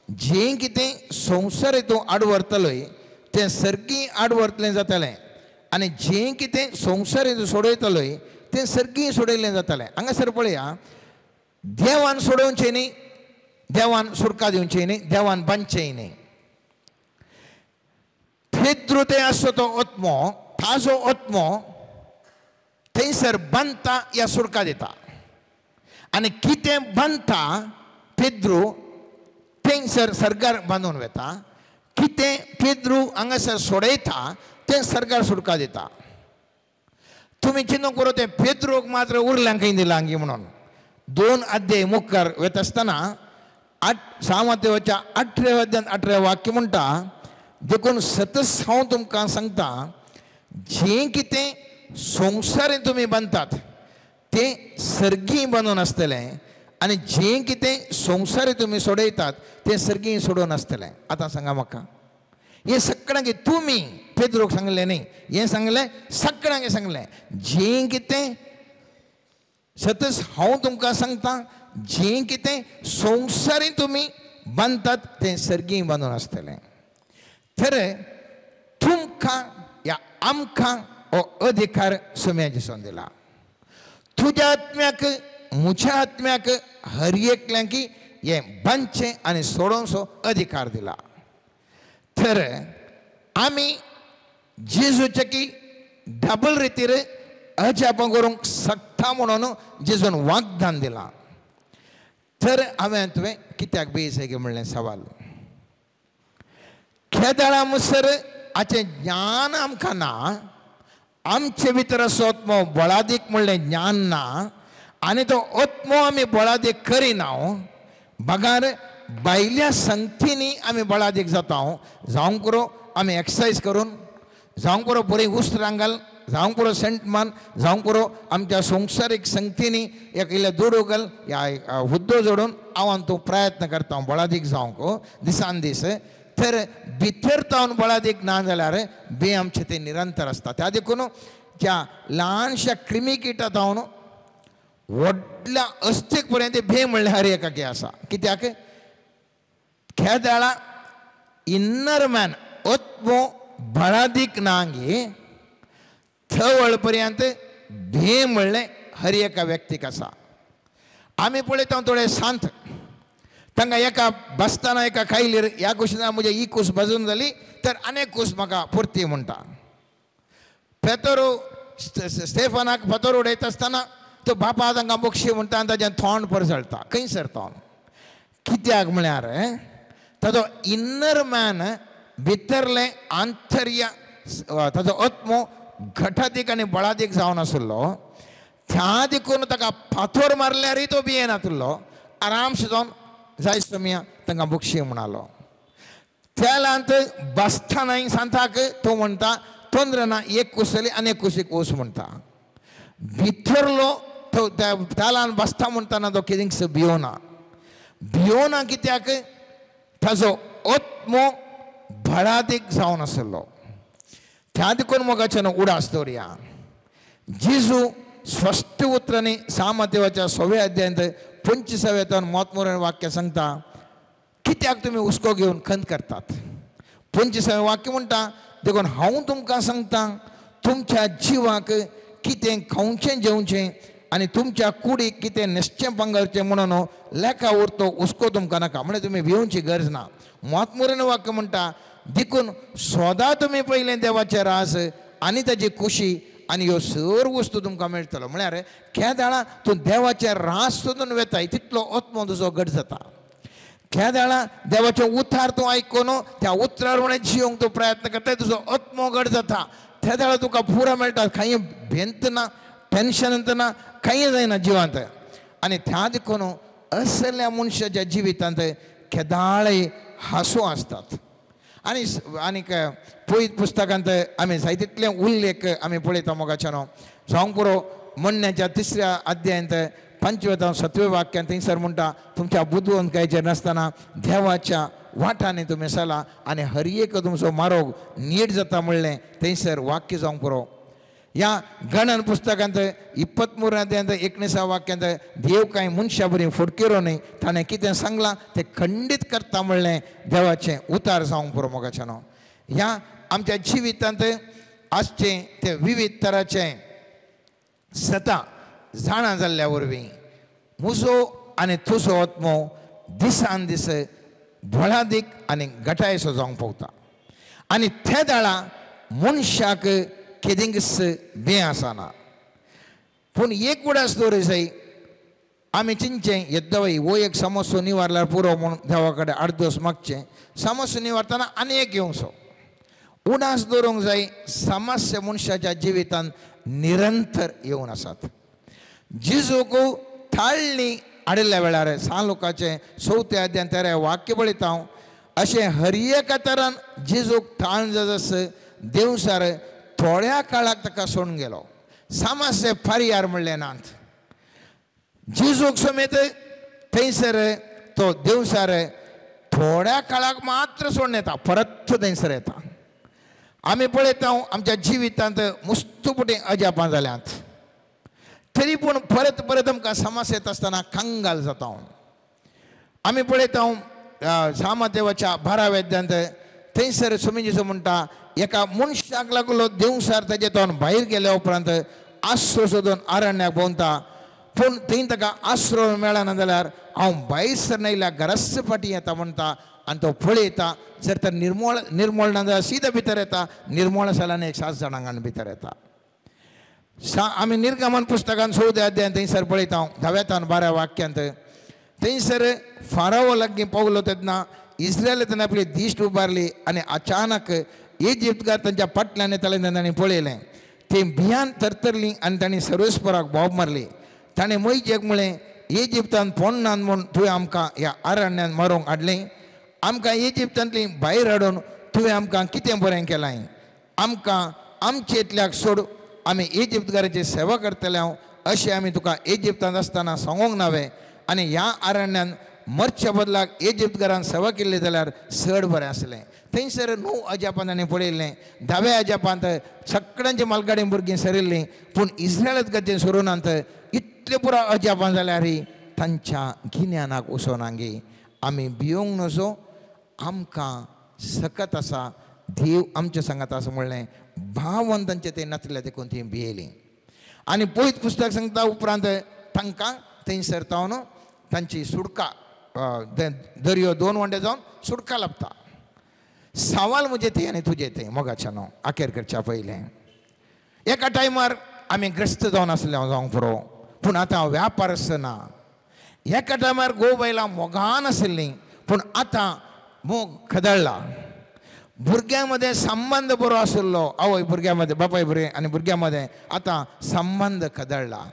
जें कितें संवसार तूं आडवरतलोय तें सर्गी आडवरतलें जातलें आनी जें कितें संवसार तूं सोडयतलोय तें सर्गी सोडयलें जातलें. हांगासर पळया देवान सोडोवचें न्ही, देवान सुरका दिवचें न्ही, देवान बांदचें न्ही. पेद्रू ते आसतो तो आत्मो ताजो आत्मो थंयसर बांदता या सुरका दिता आनी कितें बांदता पेद्रू थंयसर सरकार बांदून वता, कितें पेद्रू हांगासर सोडयता तें सरकार सुटका दिता. तुमी चिंतूंक पुरो तें पेद्रूक मात्र उरल्यां खंय दिलां म्हणून 2 अध्याय मुखार वता आसतना 8 18व्या अध्यायांत 18 वाक्य म्हणटा देखून सतस हांव तुमकां सांगता जें कितें संवसारांत तुमी बांदतात तें सर्गी बांदून आसतलें आनी जें कितें संवसारी तुमी सोडयतात तें सर्गीय सोडोवन आसतलें. आतां सांगा म्हाका, हें सगळ्यांक तुमी पेद्रोक सांगलें न्ही, हें सांगलें सगळ्यांक सांगलें. जें कितें सतच हांव तुमकां सांगता, जें कितें संवसारी तुमी बांदतात तें सर्गीय बांदून आसतलें. तर तुमकां या आमकां हो अधिकार सुम्या दिसून दिला. तुज्या आत्म्याक म्हज्या आत्म्याक हर एकल्यांक हें बांदचें आनी सोडोवचो अधिकार दिला. तर आमी जेजूचे की डबल रितीर अजापां करूंक शकता म्हणून जेजून वागदान दिलां. तर हांवें तुवें कित्याक बेजाय म्हणलें सवाल. खेदाळा मुसर हाचें ज्ञान आमकां ना, आमचे भितर असो आत्मो बळादीक म्हणलें ज्ञान ना आनी तो आत्मो आमी बळादीक करिना. बगार भायल्या संगतींनी आमी बळादीक जाता. जावंक पुरो आमी एक्सरसायज करून, जावंक पुरो बरी उस्त्रां घाल, जावंक पुरो सेंट मान, जावंक पुरो आमच्या संवसारीक संगतींनी एक इल्लें दुडू घाल या हुद्दो जोडून हांव तूं प्रयत्न करता बळादीक जावंक दिसान दीस. तर भितर तावन बळादीक ना जाल्यार बी आमचें तें निरंतर आसता. त्या देखून त्या ल्हानशा क्रिमी किटा तावन व्हडल्या अस्तीक पर्यंत भे म्हणल्यार हर एकाकी आसा. कित्याक खेदाळा इन्नर मॅन आत्मो बळादीक ना गे थवळ पर्यंत भे म्हणलें हर एका व्यक्तीक आसा. आमी पळयता थोडे शांत, तांकां एका बसतना एका खायलीर ह्या कुशीन म्हजे ही कूस बाजून जाली तर आनी कूस म्हाका पुरती म्हणटा. पेतोर स्टेफनाक फातोर उडयता आसतना तो बापा तांकां बक्षी म्हणटा आनी ताजें थोंड परजळटा खंयसर तो. कित्याक म्हळ्यार ताजो इन्नर मॅन भितरलें आंतर्य ताजो आत्मो घटादीक आनी बळादीक जावन आशिल्लो. त्या देखून ताका फातोर मारल्यारय तो भियेनातिल्लो, आरामशे जावन जाय सोमिया तांकां बक्षी म्हणालो. त्या ल्हान बसतानाय सांताक तो म्हणटा तोंद्र ना एक कूस जाली आनी एक कुशीक वच म्हणटा. भितरलो तो त्या ल्हान बसता म्हणटाना तो कितेंच भियोना. भियोना कित्याक ताजो आत्मो बळादीक जावन आशिल्लो. त्या देखून मोगाच्यान उडास दवरया. जेजू स्पश्ट उतरांनी सामदेवाच्या 6व्या अध्यायांत 25व्या मोतमोरण वाक्य सांगता, कित्याक तुमी हुस्को घेवन खंत करतात. 25वें वाक्य म्हणटा, देखून हांव तुमकां सांगता तुमच्या जिवाक कितें खावचें जेवचें आनी तुमच्या कुडीक कितें न्हेसचें पांगरचें म्हणून लेखा उरतो हुस्को तुमकां नाका. म्हणजे तुमी भिवची गरज ना. मोतमोरण वाक्य म्हणटा, देखून सदां तुमी पयलें देवाचें रास आनी ताजी खुशी आनी ह्यो सर्व वस्तू तुमकां मेळटलो. म्हळ्यार केदाळा तूं देवाचें रास सोदून वेताय तितलो आत्मो तुजो घट जाता. केदाळा देवाचें उतार तूं आयकून त्या उतरार म्हणून जियोंक तूं प्रयत्न करताय तुजो आत्मो घट जाता. त्या वेळार तुका पुरो मेळटा, कांय भेंत ना, टेन्शन ना, कांय जायना जिवांत. आनी त्या देखून असल्या मनशाच्या जिवितांत केदाळय हांसो आसतात. आनी आनीक पयत पुस्तकांत आमी जाय तितले उल्लेख आमी पळयता मोगाच्यानो. जावंक पुरो म्हणण्याच्या 3ऱ्या अध्यायांत 5व्या 7व्या वाक्यांत थंयसर म्हणटा, तुमच्या बुदवंतकायचेर नासतना देवाच्या वाटांनी तुमी चला आनी हर एक तुमचो मारोग नीट जाता म्हणलें थंयसर वाक्य जावंक पुरो. ह्या गणन पुस्तकांत 23 अध्यायांत 19 वाक्यांत देव कांय मनशा बरी फुडकिरो न्हय, ताणें कितें सांगलां तें खंडीत करता म्हणलें देवाचें उतार जावंक पुरो मोगाच्यानो. ह्या आमच्या जिवितांत आसचें तें विविध तराचें सता जाणा जाल्ल्या वरवीं म्हजो आनी तुजो आत्मो दिसान दीस बळादीक आनी घटायसो जावंक पावता. आनी त्या वेळा मनशाक केदिंगस बे आसना. पूण एक उडास दवरूं जाय, आमी चिंतचें येद्दवय हो एक समस्या निवारल्यार पुरो म्हूण देवा कडेन आडदोस मागचें. समस्या निवारतना आनी एक येवचो उडास दवरूंक जाय. समस्या मनशाच्या जिवितांत निरंतर येवन आसात. जेजूक थाळणी हाडिल्ल्या वेळार सान लोकांचें 4थ्या अध्यायांत 13 वाक्य पळयता हांव, अशें हर एका तरान जेजूक थाळ जस देवसार थोड्या काळाक ताका सोडून गेलो. समस्या फारियार म्हणलें नात. जेजूक समेत थंयसर तो देवसार थोड्या काळाक मात्र सोडून येता, परत थंयसर येता. आमी पळयता आमच्या जिवितांत मुस्तुपुटी अजापां जाल्यात, तरी पूण परत परत आमकां समस्या येता आसतना कंगाल जाता. आमी पळयता सामदेवाच्या 12व्या अध्यायांत थंयसर स्वामी जेजू म्हणटा एका मनशाक लागलो देवसार ताजे तोंड भायर गेल्या उपरांत आसरो सोदून अरण्याक भोंवता, पूण थंय ताका आसरो मेळना जाल्यार हांव भायर सरना येयल्या घराच फाटीं येता म्हणटा आनी तो पळयता जर तर निर्मोळ निर्मोळ ना जाल्यार सीधा भितर येता, निर्मोळ जाल्यार एक 7 जाणांक भितर येता. आमी निर्गमन पुस्तकान 14 अध्यायांत थंयसर पळयता 10व्या 12 वाक्यांत थंयसर फारावो लागीं पावलो तेन्ना इस्रायल ताणें आपली दिश्ट उबारली आनी अचानक इजिप्तकार तांच्या फाटल्यान येताले तेन्ना तांणी पळयलें, ती भियान थरथरली आनी तांणी सर्वेस्पराक बोब मारली. ताणें मोयजेक म्हळें इजिप्तान पोन्नान म्हूण तुवें आमकां ह्या अरण्यांत मारूंक हाडलें, आमकां इजिप्तांतली भायर हाडून तुवें आमकां कितें बरें केलां, आमकां आमचे इतल्याक सोड, आमी इजिप्तकाराची सेवा करतले हांव अशें आमी तुका इजिप्तांत आसतना सांगूंक नावे, आनी ह्या अरण्यांत मरच्या बदलाक इजिप्तकारान सेवा केल्ली जाल्यार चड बरें आसलें. थंयसर 9 अजापांत ताणें पळयल्लें, 10व्या अजापांत सगळ्यांची मालगाडी भुरगीं सरिल्लीं, पूण इस्रायलांत गतीन सरुनात. इतले पुरो अजापां जाल्यार तांच्या गिन्यानाक वचोना गे. आमी भियोंक नजो, आमकां सकत आसा, देव आमच्या सांगात आसा म्हणलें भावन तांचें तें नासलें देखून ती भियेलीं. आनी पयत पुस्तक सांगता उपरांत तांकां थंयसर तावन तांची सुटका दर्यो 2 वंडे जावन सुटका लाभता. सवाल म्हजें तें आनी तुजें तें मोगाच्या न्हू अखेर करच्या पयलें एका टायमार आमी ग्रस्त जावन आसले हांव जावंक पुरो, पूण आतां व्यापार आसना. एका टायमार घोव बायलां मोगान आशिल्लीं, पूण आतां मोग खदळ्ळा. भुरग्यां मदें संबंद बरो आशिल्लो, आवय भुरग्यां मदें बापाय भुरगें आनी भुरग्यां मदें आतां संबंद खदळ्ळा.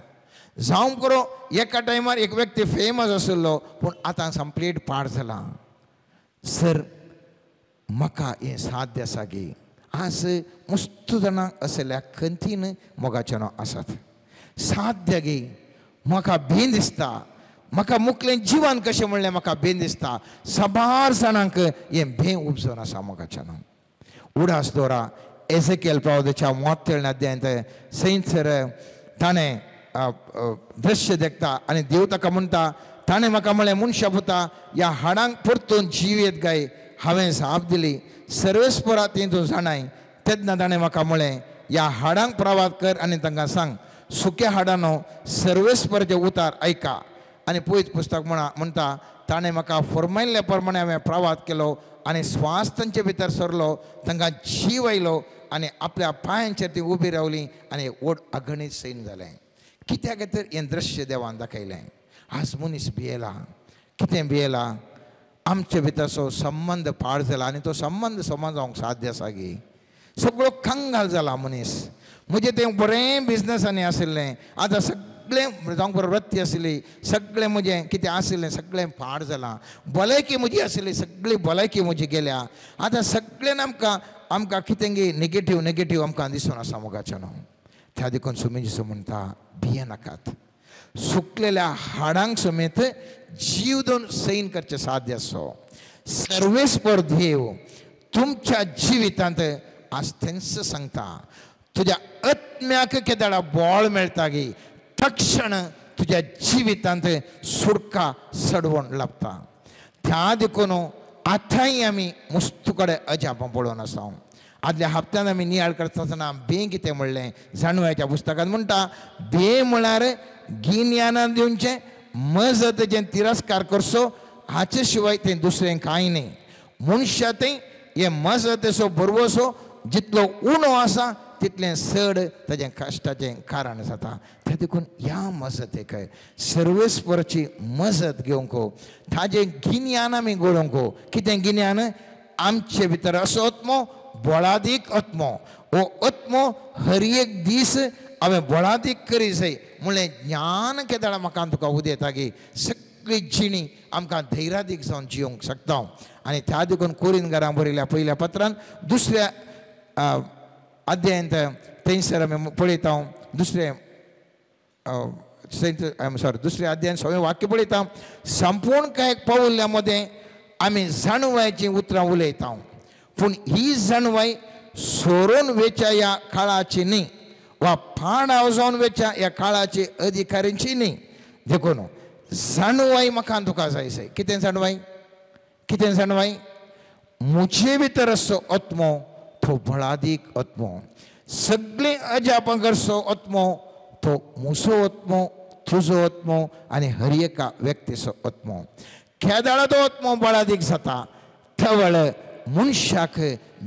जावंक पुरो एका टायमार एक व्यक्ती फेमस आशिल्लो, पूण आतां कंप्लीट पाड जाला. सर म्हाका हें साध्य आसा की आज मस्त जाणां असल्या खंतीन मोगाचे न्हू आसात. साध्य गे म्हाका भीन दिसता, म्हाका मुखलें जिवन कशें म्हणलें म्हाका भीन दिसता. साबार जाणांक हें भें उपजून आसा मोगाचे न्हू. उडास दवरा एझेकियल प्रवादाच्या 33 अध्यायांत थंयसर ताणें दृश्य देखता आनी देव ताका म्हणटा, ताणें म्हाका म्हणलें मनशा पुता ह्या हाडांक परतून जीव येत काय? हांवें जाप दिली सर्वेस्परा ती तूं जाणाय. तेन्ना ताणें म्हाका म्हणलें ह्या हाडांक प्रवाद कर आनी तांकां सांग सुक्या हाडानो सर्वेस्पराचें उतार आयका. आनी पयत पुस्तक म्हणटा ताणें म्हाका फरमायल्ल्या प्रमाणे हांवें प्रवाद केलो आनी स्वास तांचे भितर सरलो, तांकां जीव आयलो आनी आपल्या पांयांचेर ती उबी रावली आनी व्हड अगणीत सैन जालें. कित्याक तर हें दृश्य देवान दाखयलें. आज मनीस भियेला, कितें भियेला? आमचे भितर सो संबंद पाड जाला आनी तो संबंद समा जावंक साध्य आसा गी. सगळो कंगाल जाला मनीस. म्हजें तें बरें बिजनसांनी आशिल्लें, आतां सगळें जावंक बरो वृत्ती आशिल्ली, सगळें म्हजें कितें आशिल्लें सगळें पाड जालां. भलायकी म्हजी आशिल्ली सगळी भलायकी म्हजी गेल्या. आतां सगळ्यान आमकां आमकां कितें गी नेगेटीव नेगेटीव आमकां दिसून आसा मोगाचें न्हू. त्या देखून स्वामी जेजू म्हणटा भियेनाकात, सुकलेल्या हाडांक समेत जीव दोन सैन करचें साध्य आसो. सर्वेस्पर देव तुमच्या जिवितांत आज तेंच सांगता, तुज्या आत्म्याक केदाळा बळ मेळटा गी तक्षण तुज्या जिवितांत सुटका सडवण लाभता. त्या देखून आतांय आमी मुस्तू कडेन अजापां पळोवन आसा. आदल्या हप्त्यान आमी नियाळ करता आसतना बे कितें म्हणलें जाणवयाच्या पुस्तकांत म्हणटा बे म्हळ्यार गिन्यानान दिवचें मजतेचें तिरस्कार करचो, हाचे शिवाय तें दुसरें कांय न्ही. मनशा तें हें मजतेचो भरवसो जितलो उणो आसा तितलें चड ताजें कश्टाचें कारण जाता. तें देखून ह्या मजतेक सर्वेस्पराची मजत घेवंक ताजें गिन्यान आमी गळोवंक. कितें गिन्यान? आमचे भितर असो आत्मो बळादीक आत्मो, हो आत्मो हर एक दीस हांवें बळादीक करी जाय म्हणलें ज्ञान केदाळा म्हाका तुका उदयता की सगळी जिणी आमकां धैर्यादीक जावन जियोंक शकता. आनी त्या देखून कोरीन घरां बरयल्या पयल्या पत्रान 2ऱ्या अध्यायांत थंयसर आमी पळयता 2रे सॉरी दुसऱ्या अध्यायान सगळें वाक्य पळयता. संपूर्ण काय पावल्या मदें आमी जाणवायचीं उतरां उलयता, पूण ही जाणवाय सोरून वेच्या ह्या काळाची न्ही वा पाणाव जावन वेच्या ह्या काळाची अधिकाऱ्यांची न्ही. देखून जाणवाय म्हाका तुका जाय जाय. कितें जाणवाय? कितें जाणवाय? म्हजे भितर आसचो आत्मो तो बळादीक आत्मो, सगळीं अजापां करचो आत्मो तो म्हजो आत्मो, तुजो आत्मो आनी हर एका व्यक्तीचो आत्मो. केदाळा तो आत्मो बळादीक जाता तवळ मनशाक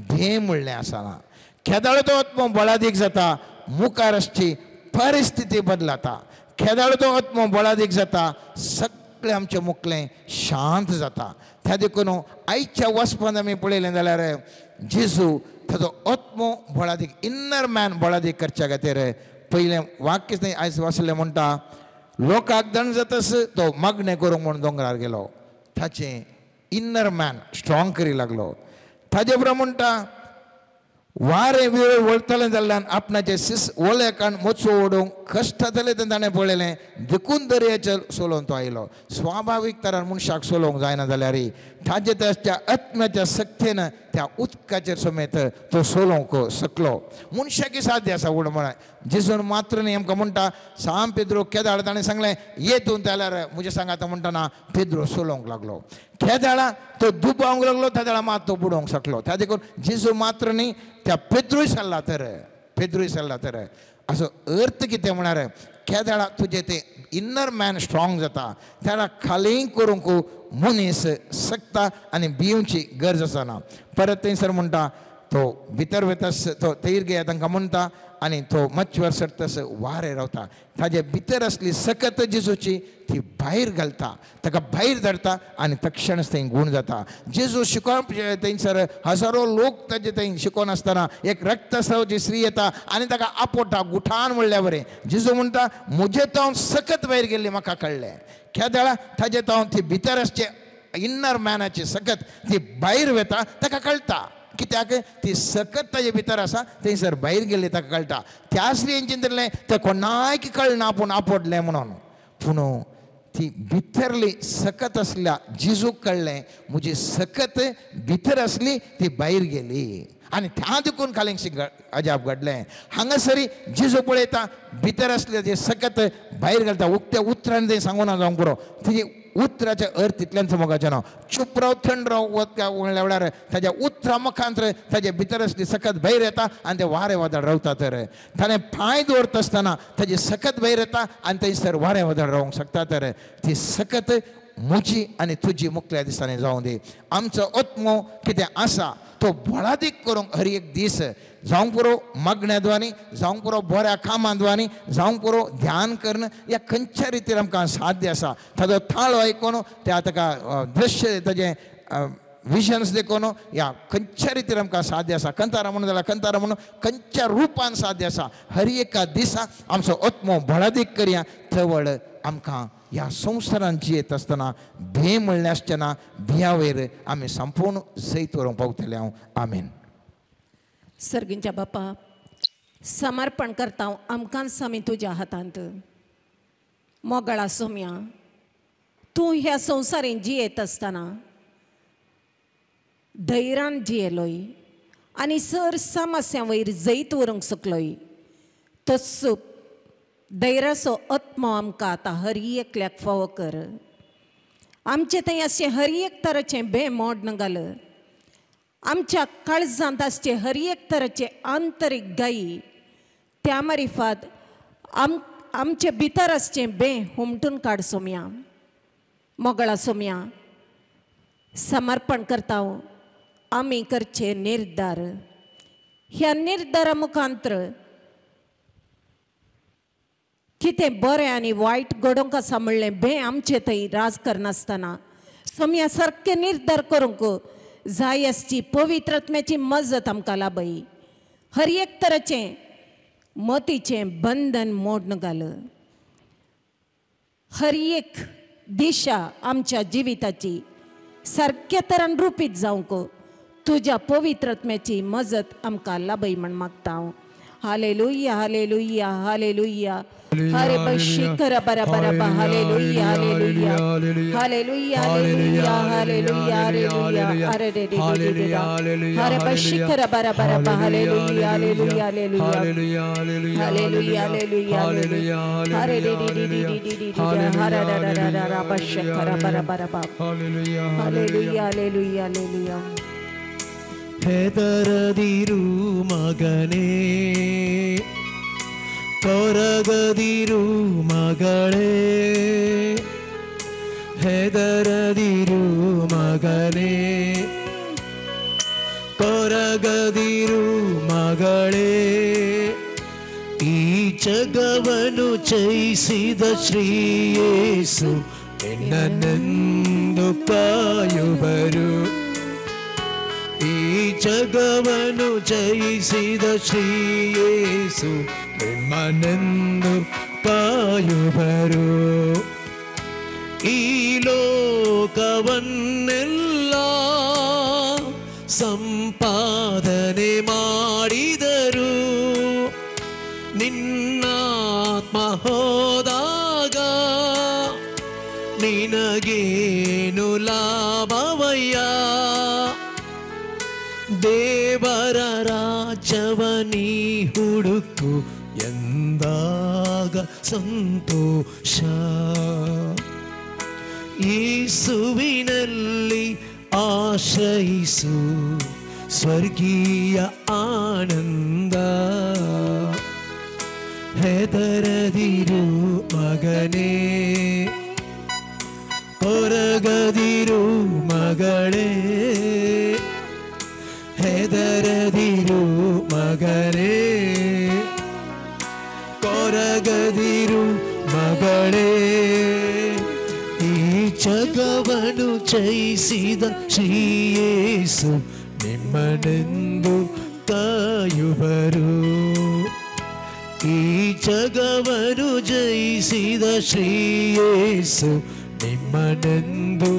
भें म्हणलें आसना. केदाळा तो आत्मो बळादीक जाता मुखार आसची परिस्थिती बदलता. केदाळा तो आत्मो बळादीक जाता सगळें आमचें मुखलें शांत जाता. त्या देखून आयच्या वचपान आमी पळयलें जाल्यार जेजू ताजो आत्मो बळादीक, इन्नर मॅन बळादीक करच्या खातीर पयलें वाक्य थंय आयज वाचलें म्हणटा, लोकांक दंड जातस तो मागणें करूंक म्हूण दोंगरार गेलो. ताचें इन्नर मॅन स्ट्रॉंग करी लागलो. ताजे उपरांत म्हणटा वारें वेळ वळटलें जाल्ल्यान आपणाचे सिस ओलेकान मोचो ओडूंक कश्ट जातलें तें ताणें पळयलें, देखून दर्याचेर सोलोवन तो आयलो. स्वाभावीक तरान मनशाक सोलोवंक जायना जाल्यार ताजे त्या आत्म्याच्या शक्तीन त्या उदकाचेर समेत तो सोलोवंक शकलो. मनशाक साध्य आसा उड म्हळ्यार जेजून मात्र न्ही आमकां म्हणटा साम पेद्रो केदाळ ताणें सांगलें ये तूं जाल्यार म्हज्या सांगाता म्हणटना पेद्रो सोलोवंक लागलो. केदाळा तो दुबावंक लागलो त्या मात तो बुडोवंक शकलो. त्या देखून जेजू मात्र न्ही त्या पेद्रूय सरला तर, पेद्रूय सरला तर असो अर्थ कितें म्हळ्यार केदाळा तुजें तें इन्नर मॅन स्ट्रॉंग जाता त्या खाली करूंक मनीस शकता आनी भिवची गरज आसना. परत थंयसर म्हणटा तो भितर वतास तो तैर घेया तांकां म्हणटा आनी तो मच्छवर सरतस वारें रावता. ताजे भितर आसली सकत जेजूची ती भायर घालता, ताका भायर धरता आनी तक्षणच थंय गूण जाता. जेजू शिकोवन थंयसर हजारो लोक ताजे थंय शिकोवन आसतना एक रक्तस्रावाची स्त्री येता आनी ताका आपोटा गुठान म्हणल्या बरें. जेजू म्हणटा म्हजे तावन सकत भायर गेल्ली म्हाका कळ्ळें. केदळा ताजे तावन ती भितर आसचे इन्नर मॅनाची सकत ती भायर वता ताका कळटा. कित्याक ती सकत ताजे भितर आसा थंयसर भायर गेल्ली ताका कळटा. त्या स्त्रियेन चिंतलें तें कोणाक कळना पूण आपोडलें म्हणून, पूण ती भितरली सकत आसल्या जेजूक कळ्ळें म्हजी सकत भितर आसली ती भायर गेली आनी त्या देखून कालिंगशी अजाप घडलें. हांगासरी जेजू पळयता भितर आसले ते सकत भायर घालता. उक्त्या उतरान तें सांगूना जावंक पुरो, तिजी उतराचे अर्थ तितल्यान मोगाचें ना. चूप राव थंड राव वता म्हणल्या वेळार ताज्या उतरा मुखांत ताजे भितर आसली सकत भायर येता आनी ते वारें वादळ रावता. तर ताणें पांय दवरता आसतना ताजी सकत भायर येता आनी थंयसर वारें वादळ रावंक शकता. तर ती सकत म्हजी आनी तुजी मुखल्या दिसांनी जावं दी. आमचो आत्मो कितें आसा तो बळादीक करूंक हर एक दीस जावंक पुरो मागण्या द्वानी, जावंक पुरो बऱ्या कामां द्वानी, जावंक पुरो ध्यान करून ह्या खंयच्या रितीन आमकां साध्य आसा. ताजो थाळो आयकून त्या ताका दृश्य ताजें विजन्स देखून ह्या खंयच्या रितीन आमकां साध्य आसा. कंतारा म्हणून जाल्यार कंतारा म्हणून खंयच्या रुपान साध्य आसा. हर एका दिसा आमचो आत्मो बळादीक करया तवळ आमकां ह्या संवसारान जियेत आसतना भंय म्हणलें आसचें ना. भिया वयर आमी संपूर्ण जैत व्हरूंक पावतले. हांव आमेन. सर्गींच्या बापा समर्पण करता आमकांच आमी तुज्या हातांत. मोगळा सोम्या तूं ह्या संवसारीन जियेत आसतना धैर्यान जियेलोय आनी सर समस्यां वयर जैत व्हरूंक शकलोय. तस्सो धैर्याचो आत्मो आमकां आतां हर एकल्याक फावो कर. आमचें थंय अशें हर एक तराचें बें मोड घाल. आमच्या काळजांत आसचे हर एक तराचे आंतरीक गायी त्या मारिफात आमचे भितर आसचें बें हुमटून काड सोम्या. मोगळा सोम्या समर्पण करता आमी करचे निर्धार. ह्या निर्धारा मुखांतर कितें बरें आनी वायट घडोवंक आसा म्हणलें बें आमचे थंय राज करनासतना सोम्या सारकें निर्धार करूंक जाय आसची पवित्र आत्म्याची मजत आमकां लाभय. हर एक तराचें मतीचें बंधन मोडून घाल. हर एक दिशा आमच्या जिविताची सारक्या तरान रुपीत जावंक तुज्या पवित्र आत्म्याची मजत आमकां लाभय म्हण मागता हांव. Hallelujah hallelujah hallelujah. हरे बशिखर बरा बरा बा hallelujah hallelujah hallelujah hallelujah hallelujah hallelujah. अरे रे रे रे रे हरे बशिखर बरा बरा बा hallelujah hallelujah hallelujah hallelujah hallelujah hallelujah. हरे रे रे रे रे रे रे हरे रा रा रा रा बशिखर बरा बरा बा हालेलुया हालेलुया हालेलुया हालेलुया. ಹೆದರದಿರು ಮಗನೇ, ಕೊರಗದಿರು ಮಗಳೇ, ಹೆದರದಿರು ಮಗನೇ, ಕೊರಗದಿರು ಮಗಳೇ, ಈ ಜಗವನ್ನು ಜಯಿಸಿದ ಶ್ರೀಯೇಸು ನಿನ್ನನೆಂದು ಕಾಯುವರು. ಈ ಜಗವನ್ನು ಜಯಿಸಿದ ಶ್ರೀಯೇಸು ನಿಮ್ಮನೆಂದು ಕಾಯುವರು. ಈ ಲೋಕವನ್ನೆಲ್ಲ ಸಂಪಾದನೆ ಮಾಡಿದರು, ನಿನ್ನಾತ್ಮ ಹೋದಾಗ ನಿನಗೇನು ಲಾಭವಯ್ಯ? ದೇವರ ರಾಜ್ಯವನಿ ಹುಡುಕು ಎಂದಾಗ ಸಂತೋಷ. ಯೇಸುವಿನಲ್ಲಿ ಆಶ್ರಯಿಸು ಸ್ವರ್ಗೀಯ ಆನಂದ. ಹೆದರದಿರು ಮಗನೇ, ಕೊರಗದಿರು ಮಗಳೇ, ಹೆದರದಿರು ಮಗನೇ, ಕೊರಗದಿರು ಮಗಳೇ, ಈ ಜಗವನ್ನು ಜಯಿಸಿದ ಶ್ರೀಯೇಸು ನಿಮ್ಮನೆಂದು ಕಾಯುವರು. ಈ ಜಗವನ್ನು ಜಯಿಸಿದ ಶ್ರೀಯೇಸು ನಿಮ್ಮನೆಂದು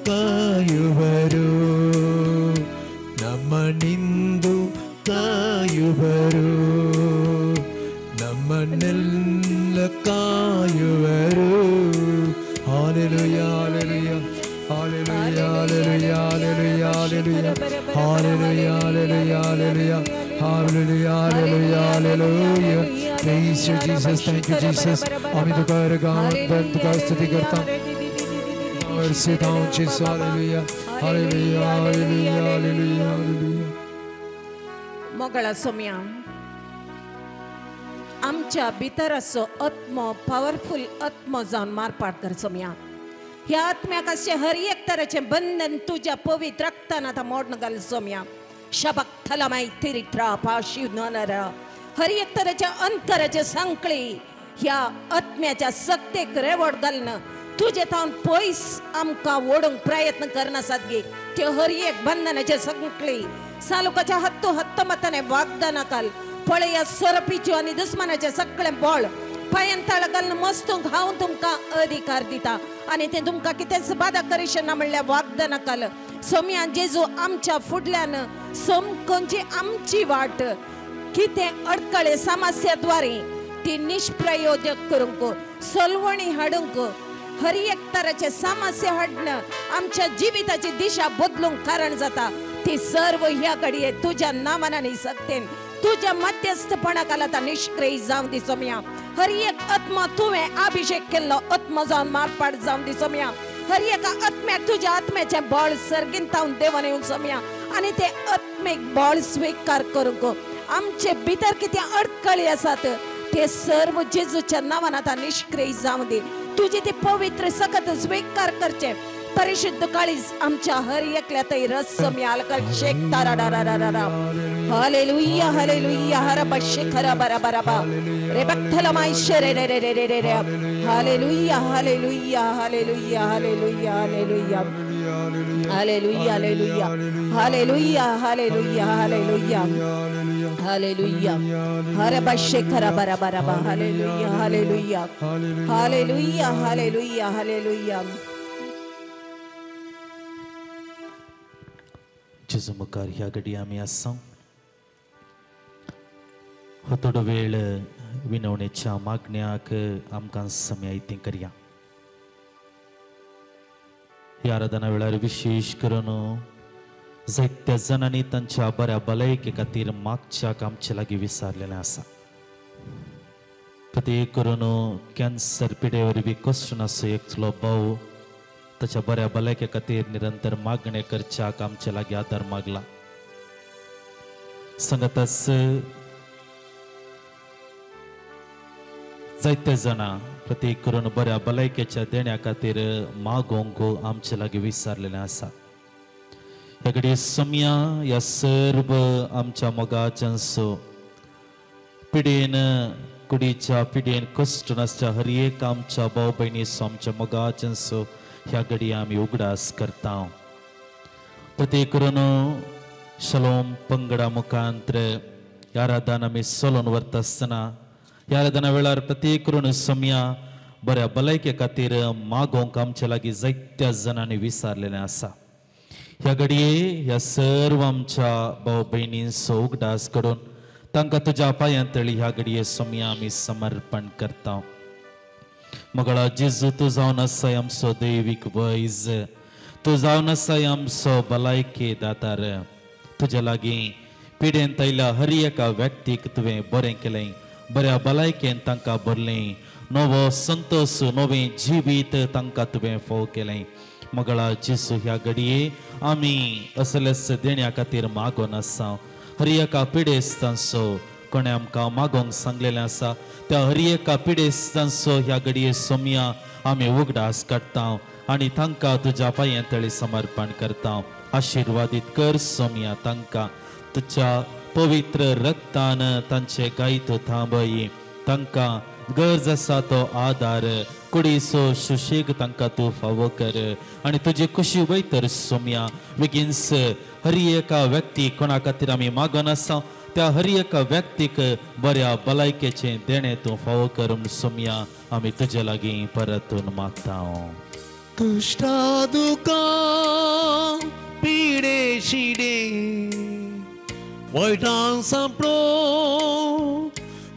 ಕಾಯುವರು, ನಮ್ಮನಿಂದು ಕಾಯುವರು, ನಮ್ಮನ್ನೆಲ್ಲ ಕಾಯುವರು. Hallelujah hallelujah hallelujah hallelujah hallelujah hallelujah hallelujah hallelujah hallelujah hallelujah hallelujah. Praise you Jesus, thank you Jesus. आमी तुका गान तुका स्तुति करता Jesus. Hallelujah hallelujah hallelujah hallelujah hallelujah. मोगळा Saumya, आमच्या भितर असो आत्मो पावरफुल आत्मो जावन मारपाट कर सोम्या. ह्या आत्म्याक अशें हर एक तरेचें बंधन तुज्या पवित्र रक्तान आतां मोडून घाल सोम्या. शबक थलमाय तिरिट्रा पाशिव ननर हर एक तरेच्या अंतराचे सांकळी ह्या आत्म्याच्या सक्तेक रेवड घालून तुजे तावन पयस आमकां ओडूंक प्रयत्न करनासात गे. त्यो हर एक बंधनाचे संकळी सालुकाच्या हत्तो हत्तो मताने वागदाना काल पळया सोरपीच्यो आनी दुस्मानाचे सगळे बळ पांयान ताळ घालून मस्तूंक हांव तुमकां अधिकार दिता आनी तें तुमकां कितेंच बादा करिशना म्हणल्यार वागदाना काल सोम्या जेजू आमच्या फुडल्यान समकोनची आमची वाट कितें अडकळे समस्याद्वारे ती निष्प्रयोजक करूंक सोलवणी हाडूंक हर एक तराचे समस्या हाडणं आमच्या जिविताची दिशा बदलूंक कारण जाता. ती सर्व ह्या घडये तुज्या नामान आनी सक्तेन तुज्या मध्यस्थपणाक आतां निश्क्रिय जावं दी सोम्या. हर एक आत्मा तुवें अभिषेक केल्लो आत्मा जावन मारपाट जावं दी सोम्या. हर एका आत्म्याक तुज्या आत्म्याचें बळ सर्गींतावन देवन येवन सोम्या आनी ते आत्मीक बळ स्विकार करूंक आमचे भितर कितें अडकळी आसात ते सर्व जेजूच्या नांवान आतां निश्क्रिय जावं दी. तुजी ती पवित्र सकत स्वीकार करचे परिशुद्ध काळीज आमच्या हर एकल्या थंय रस सोम्या. शेक तारा डा डा डा. हालेलुया हालेलुया हर बशे खरा बरा बरा बा रे बक्थला माय रे रे रे रे रे रे. Hallelujah hallelujah hallelujah hallelujah hallelujah hallelujah hallelujah hallelujah hallelujah hallelujah hallelujah हर बशे खरा बरा बरा बा. Hallelujah hallelujah hallelujah hallelujah hallelujah. जेजू मुखार ह्या घडये आमी आसा. हो थोडो वेळ विनवणेच्या मागण्याक आमकां समय ती करया. ह्या आराधना वेळार विशेश करून जायत्या जाणांनी तांच्या बऱ्या भलायके खातीर मागच्याक आमचे लागीं विसारलेलें आसा. प्रत्येक करून कॅन्सर पिडे वरवीं कश्ट आसो एकलो भाव ताच्या बऱ्या भलायके खातीर निरंतर मागणें करच्याक आमचे लागीं आदार मागला. सांगाताच जायते जाणां प्रत्येक करून बऱ्या भलायकेच्या देण्या खातीर मागोवंक आमचे लागीं विसारलेलें आसा. ह्या घडये समया ह्या सर्व आमच्या मोगाच्यांचो पिडेन कुडीच्या पिडेन कश्ट नासच्या हर एक आमच्या भाव भयणीचो आमच्या मोगाच्यांचो ह्या घडये आमी उगडास करता. प्रत्येक करून शलोम पंगडा मुखांत्र ह्या आराधना आमी चलोवन व्हरता आसतना ह्या आराधना वेळार प्रत्येक करून समया बऱ्या भलायके खातीर मागोवंक आमचे लागीं जायत्या जाणांनी विसारलेलें आसा. ह्या घडये ह्या सर्व आमच्या भाव भयणींचो उगडास करून तांकां तुज्या पांयां तळी ह्या घडये समया आमी समर्पण करता. मगळा जेजू, तूं जावन आसाय आमचो दैवीक वैज, तूं जावन आसाय आमचो भलायके दातार. तुज्या लागीं पिडेन आयिल्ल्या हर एका व्यक्तीक तुवें बरें केलें, बऱ्या भलायकेन तांकां भरलें, नवो संतोश नवें जिवीत तांकां तुवें फोव केलें. मगळा जेजू, ह्या घडये आमी असलेच देण्या खातीर मागोन आसा. हर एका पिडेस्तांचो कोणें आमकां मागोवंक सांगलेलें आसा त्या हर एका पिडेस्तांचो ह्या घडये सोमया आमी उगडास काडटा आनी तांकां तुज्या पांयां तळी समर्पण करता. आशिर्वादीत कर सोमया तांकां, तुज्या पवित्र रक्तान तांचे गायत थांबय, तांकां गरज आसा तो आदार कुडीचो सुशेग तांकां तूं फावो कर आनी तुजी खुशी वयतर सोमया बेगीनच हर एका व्यक्ती कोणा खातीर आमी मागोन आसा त्या हर एका व्यक्तीक बऱ्या भलायकेचें देणें तूं फावो कर सोमया आमी तुजे लागीं परतून मागता. कश्टा दुकां पिडे शिडे वयटान सांपडो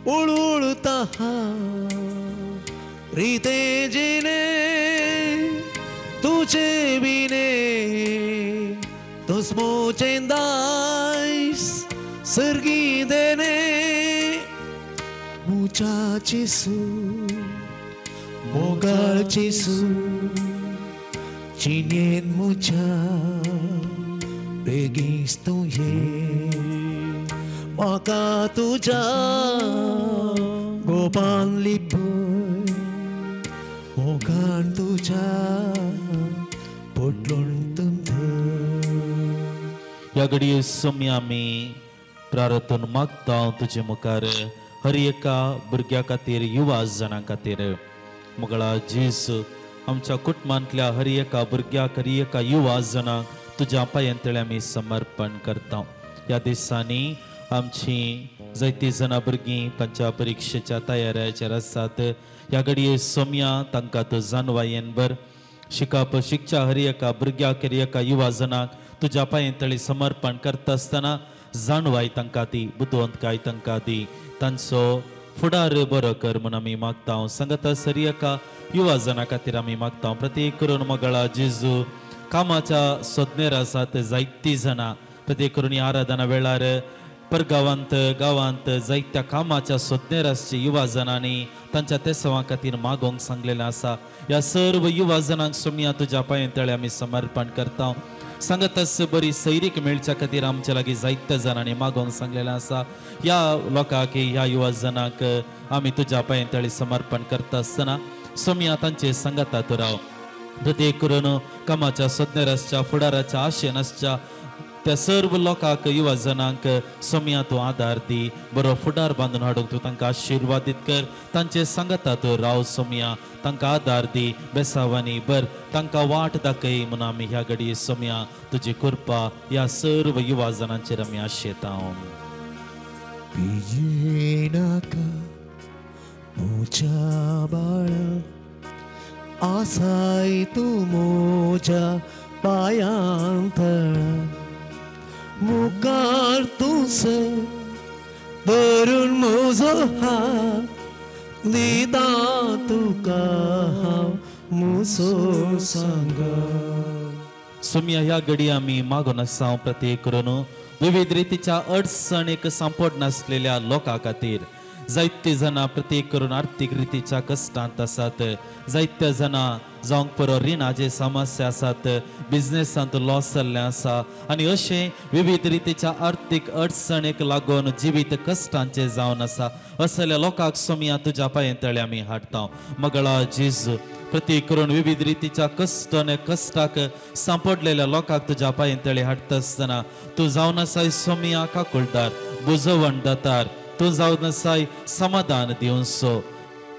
उळउळता रिते जिने तुझे बिने तुझमोचें दायस सर्गी देने मुझा जेसू मोगाळ जेसू जिणेन मुझा बेगीच तूं ये म्हाका तुज्या गोपान लिपय मोगान तुज्या पोटलून ह्या घडये सोमया आमी प्रार्थन मागता तुजे मुखार हर एका भुरग्या खातीर युवा जाणां खातीर. मगळा जेजू, आमच्या कुटुंबांतल्या हर एका भुरग्याक हर एका युवा जाणांक तुज्या पांयां तळी आमी समर्पण करता. ह्या दिसांनी आमची जायतीं जाणां भुरगीं तांच्या परिक्षेच्या तयारेचेर आसात. ह्या घडये सोमया तांकां तूं जाणवायेन भर. शिकप शिकच्या हर एका भुरग्याक हर एका युवा जणांक तुज्या पांयां तळी समर्पण करता आसतना जाणवाय तांकां दी, बुदवंतकाय तांकां दी, तांचो फुडार बरो कर म्हूण आमी मागता. सांगता हर एका युवा जना खातीर आमी मागता. प्रत्येक करून मगळा जेजू, कामाच्या सोदनेर आसात जायतीं जाणां प्रत्येक करून ह्या आराधना वेळार परगांवांत गांवांत जायत्या कामाच्या सोदनेर आसचे युवा जणांनी तांच्या तेसवा खातीर मागोवंक सांगलेलें आसा. ह्या सर्व युवा जणांक सोमया तुज्या पांयां तळी आमी समर्पण करता. सांगताच बरी सैरीक मेळच्या खातीर आमच्या लागीं जायत्या जाणांनी मागोवंक सांगलेलें आसा. ह्या लोकांक ह्या युवा जणांक आमी तुज्या पांयां तळी समर्पण करता आसतना सोमया तांचे सांगाता तूं राव. प्रत्येक करून कामाच्या सोदनेर आसच्या फुडाराच्या आशेन आसच्या त्या सर्व लोकांक युवा जणांक सोमया तूं आदार दी, बरो फुडार बांदून हाडूंक तूं तांकां आशिर्वादीत कर. तांचे सांगाता तूं राव सोमया, तांकां आदार दी, बेसावानी बर तांकां वाट दाखय म्हूण आमी ह्या घडये सोमया तुजी कृपा ह्या सर्व युवा जणांचेर आमी आशेता. भियेनाका म्हज्या बाळा आसाय तूं म्हज्या पांयां तळा मुखार तूं सर धरून म्हजो हात दिता तुका हांव म्हजो सांगात. सोम्या ह्या घडी आमी मागून आसा प्रत्येक करून विविध रितीच्या अडचणीक सांपड नासलेल्या लोकां खातीर. जायते जाणां प्रत्येक करून आर्थीक रितीच्या कश्टांत आसात, जायते जाणां जावंक पुरो रिणाचे समस्या आसात, बिजनेसांत लॉस जाल्लें आसा आनी अशें विविध रितीच्या आर्थीक अडचणीक लागून जिवीत कश्टांचें जावन आसा. असल्या लोकांक सोम्या तुज्या पांये तळे आमी हाडटा. मगळा जेजू प्रत्येक करून विविध रितीच्या कश्ट आनी कश्टाक सांपडलेल्या लोकांक तुज्या पांये तळे हाडटा आसतना तूं जावन आसाय सोम्या काकुळदार, बुजवण दातार, तूं जावन आसाय समाधान दिवचो.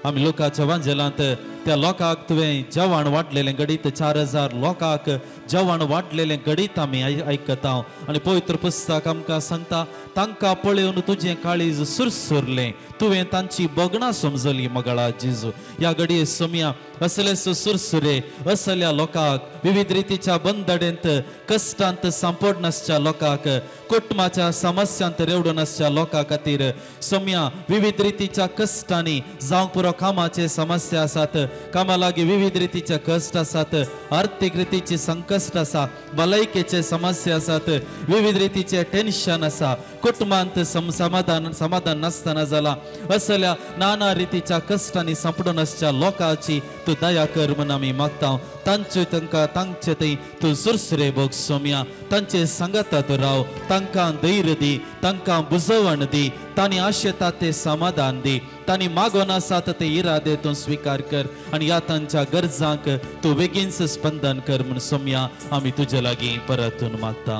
आमी लोकांच्या वांजेलांत त्या लोकांक तुवें जेवण वाडलेलें घडीत 4000 लोकांक जेवण वाडलेलें घडीत आमी आयकता आनी पवित्र पुस्तक आमकां सांगता तांकां पळोवन तुजें काळीज सुरसुरलें, तुवें तांची बगणां समजली. मगळा जेजू ह्या घडये सोम्या असले सुरसुरे असल्या लोकांक विविध रितीच्या बंदडेंत कश्टांत सांपड नासच्या लोकांक, कुटुंबाच्या समस्यांत रेवडून आसच्या लोकां खातीर सोम्या विविध रितीच्या कश्टांनी जावंक पुरो कामाचे समस्या आसात, कामा लागीं विविध रितीचे कश्ट आसात, आर्थीक रितीचे संकश्ट आसा, भलायकेचे समस्या आसात, विविध रितीचे टेन्शन आसा, कुटुंबांत समाधान नासतना जाला, असल्या नाना रितीच्या कश्टांनी सांपडून आसच्या लोकांची तूं दया कर म्हूण आमी मागता. तांचे तांकां तांचे थंय तूं सुरसुरे भोग सोम्या, तांचे सांगाता तूं राव, तांकां धैर्य दी, तांकां बुजवण दी, तांणी आशेता ते समाधान दी, तांणी मागोन आसात ते इरादे तूं स्विकार कर आनी ह्या तांच्या गरजांक तूं बेगीनच स्पंदन कर म्हूण सोम्या आमी तुजे लागीं परतून मागता.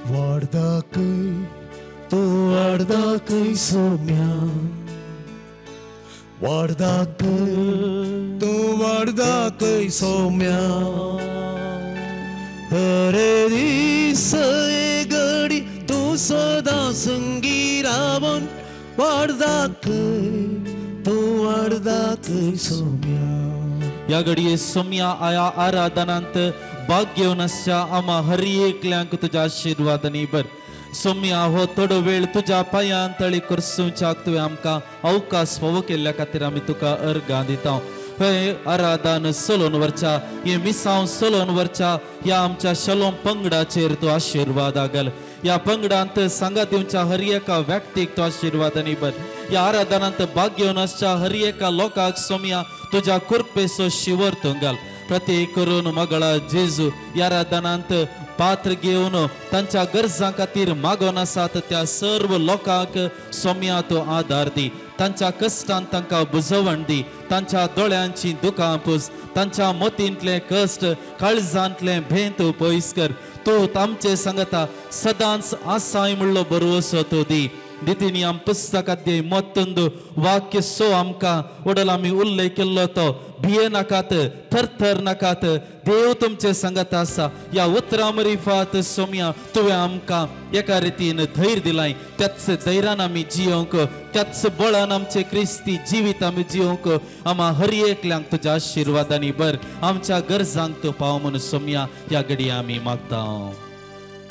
वाडदाकय तूं वाडदाकय सोम्या, वाडदाकय तूं वाडदाकय सोम्या, हरे दीस घडी तूं सदां संगी रावन वाडदाकय तूं वाडदाकय सोम्या. ह्या घडये सोम्या आया आराधनांत भाग घेवन आसच्या आमा हर एकल्यांक तुज्या आशिर्वादांनी बर. सोम्या हो थोडो वेळ तुज्या पांयान तळी करसुच्याक तुवें आमकां अवकाश फावो केल्ल्या खातीर आमी तुका अर्गां दिता. हे आराधन चलोवन व्हरच्या, हे मिसांव चलोवन व्हरच्या ह्या आमच्या शलोम पंगडाचेर तूं आशिर्वाद घाल. ह्या पंगडांत सांगात दिवच्या हर एका व्यक्तीक तूं आशिर्वादांनी बर. ह्या आराधनांत भाग घेवन आसच्या हर एका लोकांक सोम्या तुज्या कृपेचो शिवर तूं घाल. प्रत्येक करून मगळा जेजू ह्या आराधनांत पात्र घेवन तांच्या गरजां खातीर मागोन आसात त्या सर्व लोकांक सोम्या तूं आदार दी, तांच्या कश्टान तांकां बुजवण दी, तांच्या दोळ्यांची दुकां पुस, तांच्या मतींतलें कश्ट काळजांतलें भेंत पयस कर. तूं आमचे सांगता सदांच आसाय म्हणलो भरवसो तूं दी. नितीनी आम पुस्तकांत मत्तंदू वाक्य सो आमकां वडल आमी उल्लेख केल्लो तो भिये नाकात, थरथर नाकात, देव तुमचे सांगत आसा. ह्या उतरां मरिफात सोम्या तुवें आमकां एका रितीन धैर्य दिलाय, त्याच धैर्यान आमी जियोंक, त्याच बळान आमचे क्रिस्ती जिवीत आमी जियोंक. आमा हर एकल्यांक तुज्या आशिर्वादांनी बर, आमच्या गरजांक तूं पाव म्हूण सोम्या ह्या घडये आमी मागता.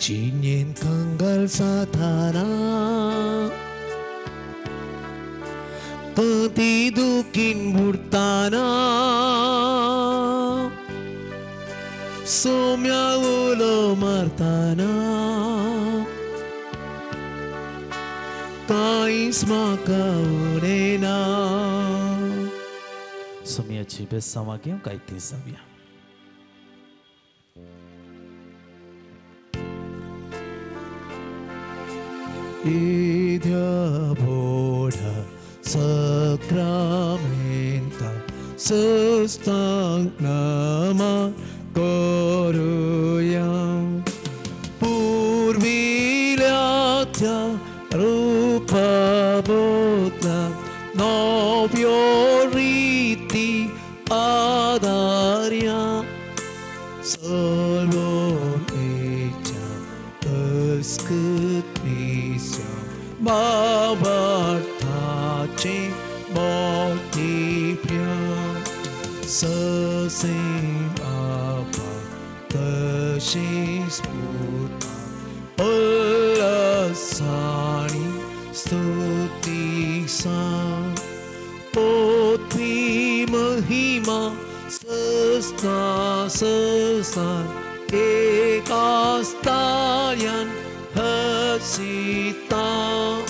जिणेन कंगाल जाताना ती दुखीन बुडताना सोम्या उलो मारताना कांयच म्हाका उणें ना. सोम्याची बेसांवां घेवंक आयती जावया. इद्या बोडा सक्रामेंता सस्तांक नमा करुया, पुर्विल्या त्या रुपा बोतला नव्यो रिती आदार्या, सलोनेच्या अस्कृतीच्या बाबार्थाचे मोतीप्या, ससें बाबा तशें स्फुर्ता उल्लासाणी स्तुती. मुखार एकास्तायान हसिता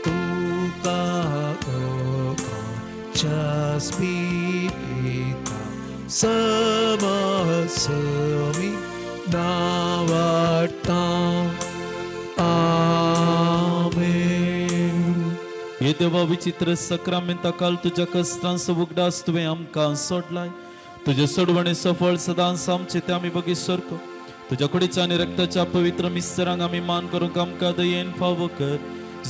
तुका च्या स्पिरिता समसमी नावाडता. आमेन. हे देवा विचित्र सक्रामेंता काल तुज्या कश्टांचो उगडास तुवें आमकां सोडलाय. तुजे सोडवणे सफळ सदांच आमचे ते आमी बगी सरको. तुज्या कुडीच्या आनी रक्ताच्या पवित्र मिस्तरांक आमी मान करूंक आमकां दयेन फावो कर,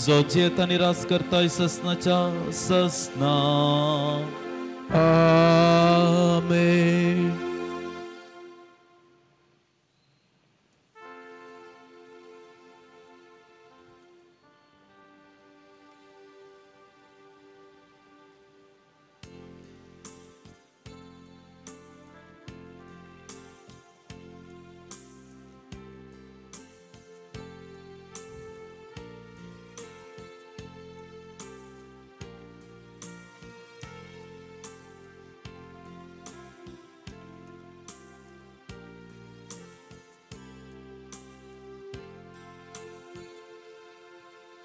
जो जियेत आनी राज करताय ससनाच्या ससना. आमेन.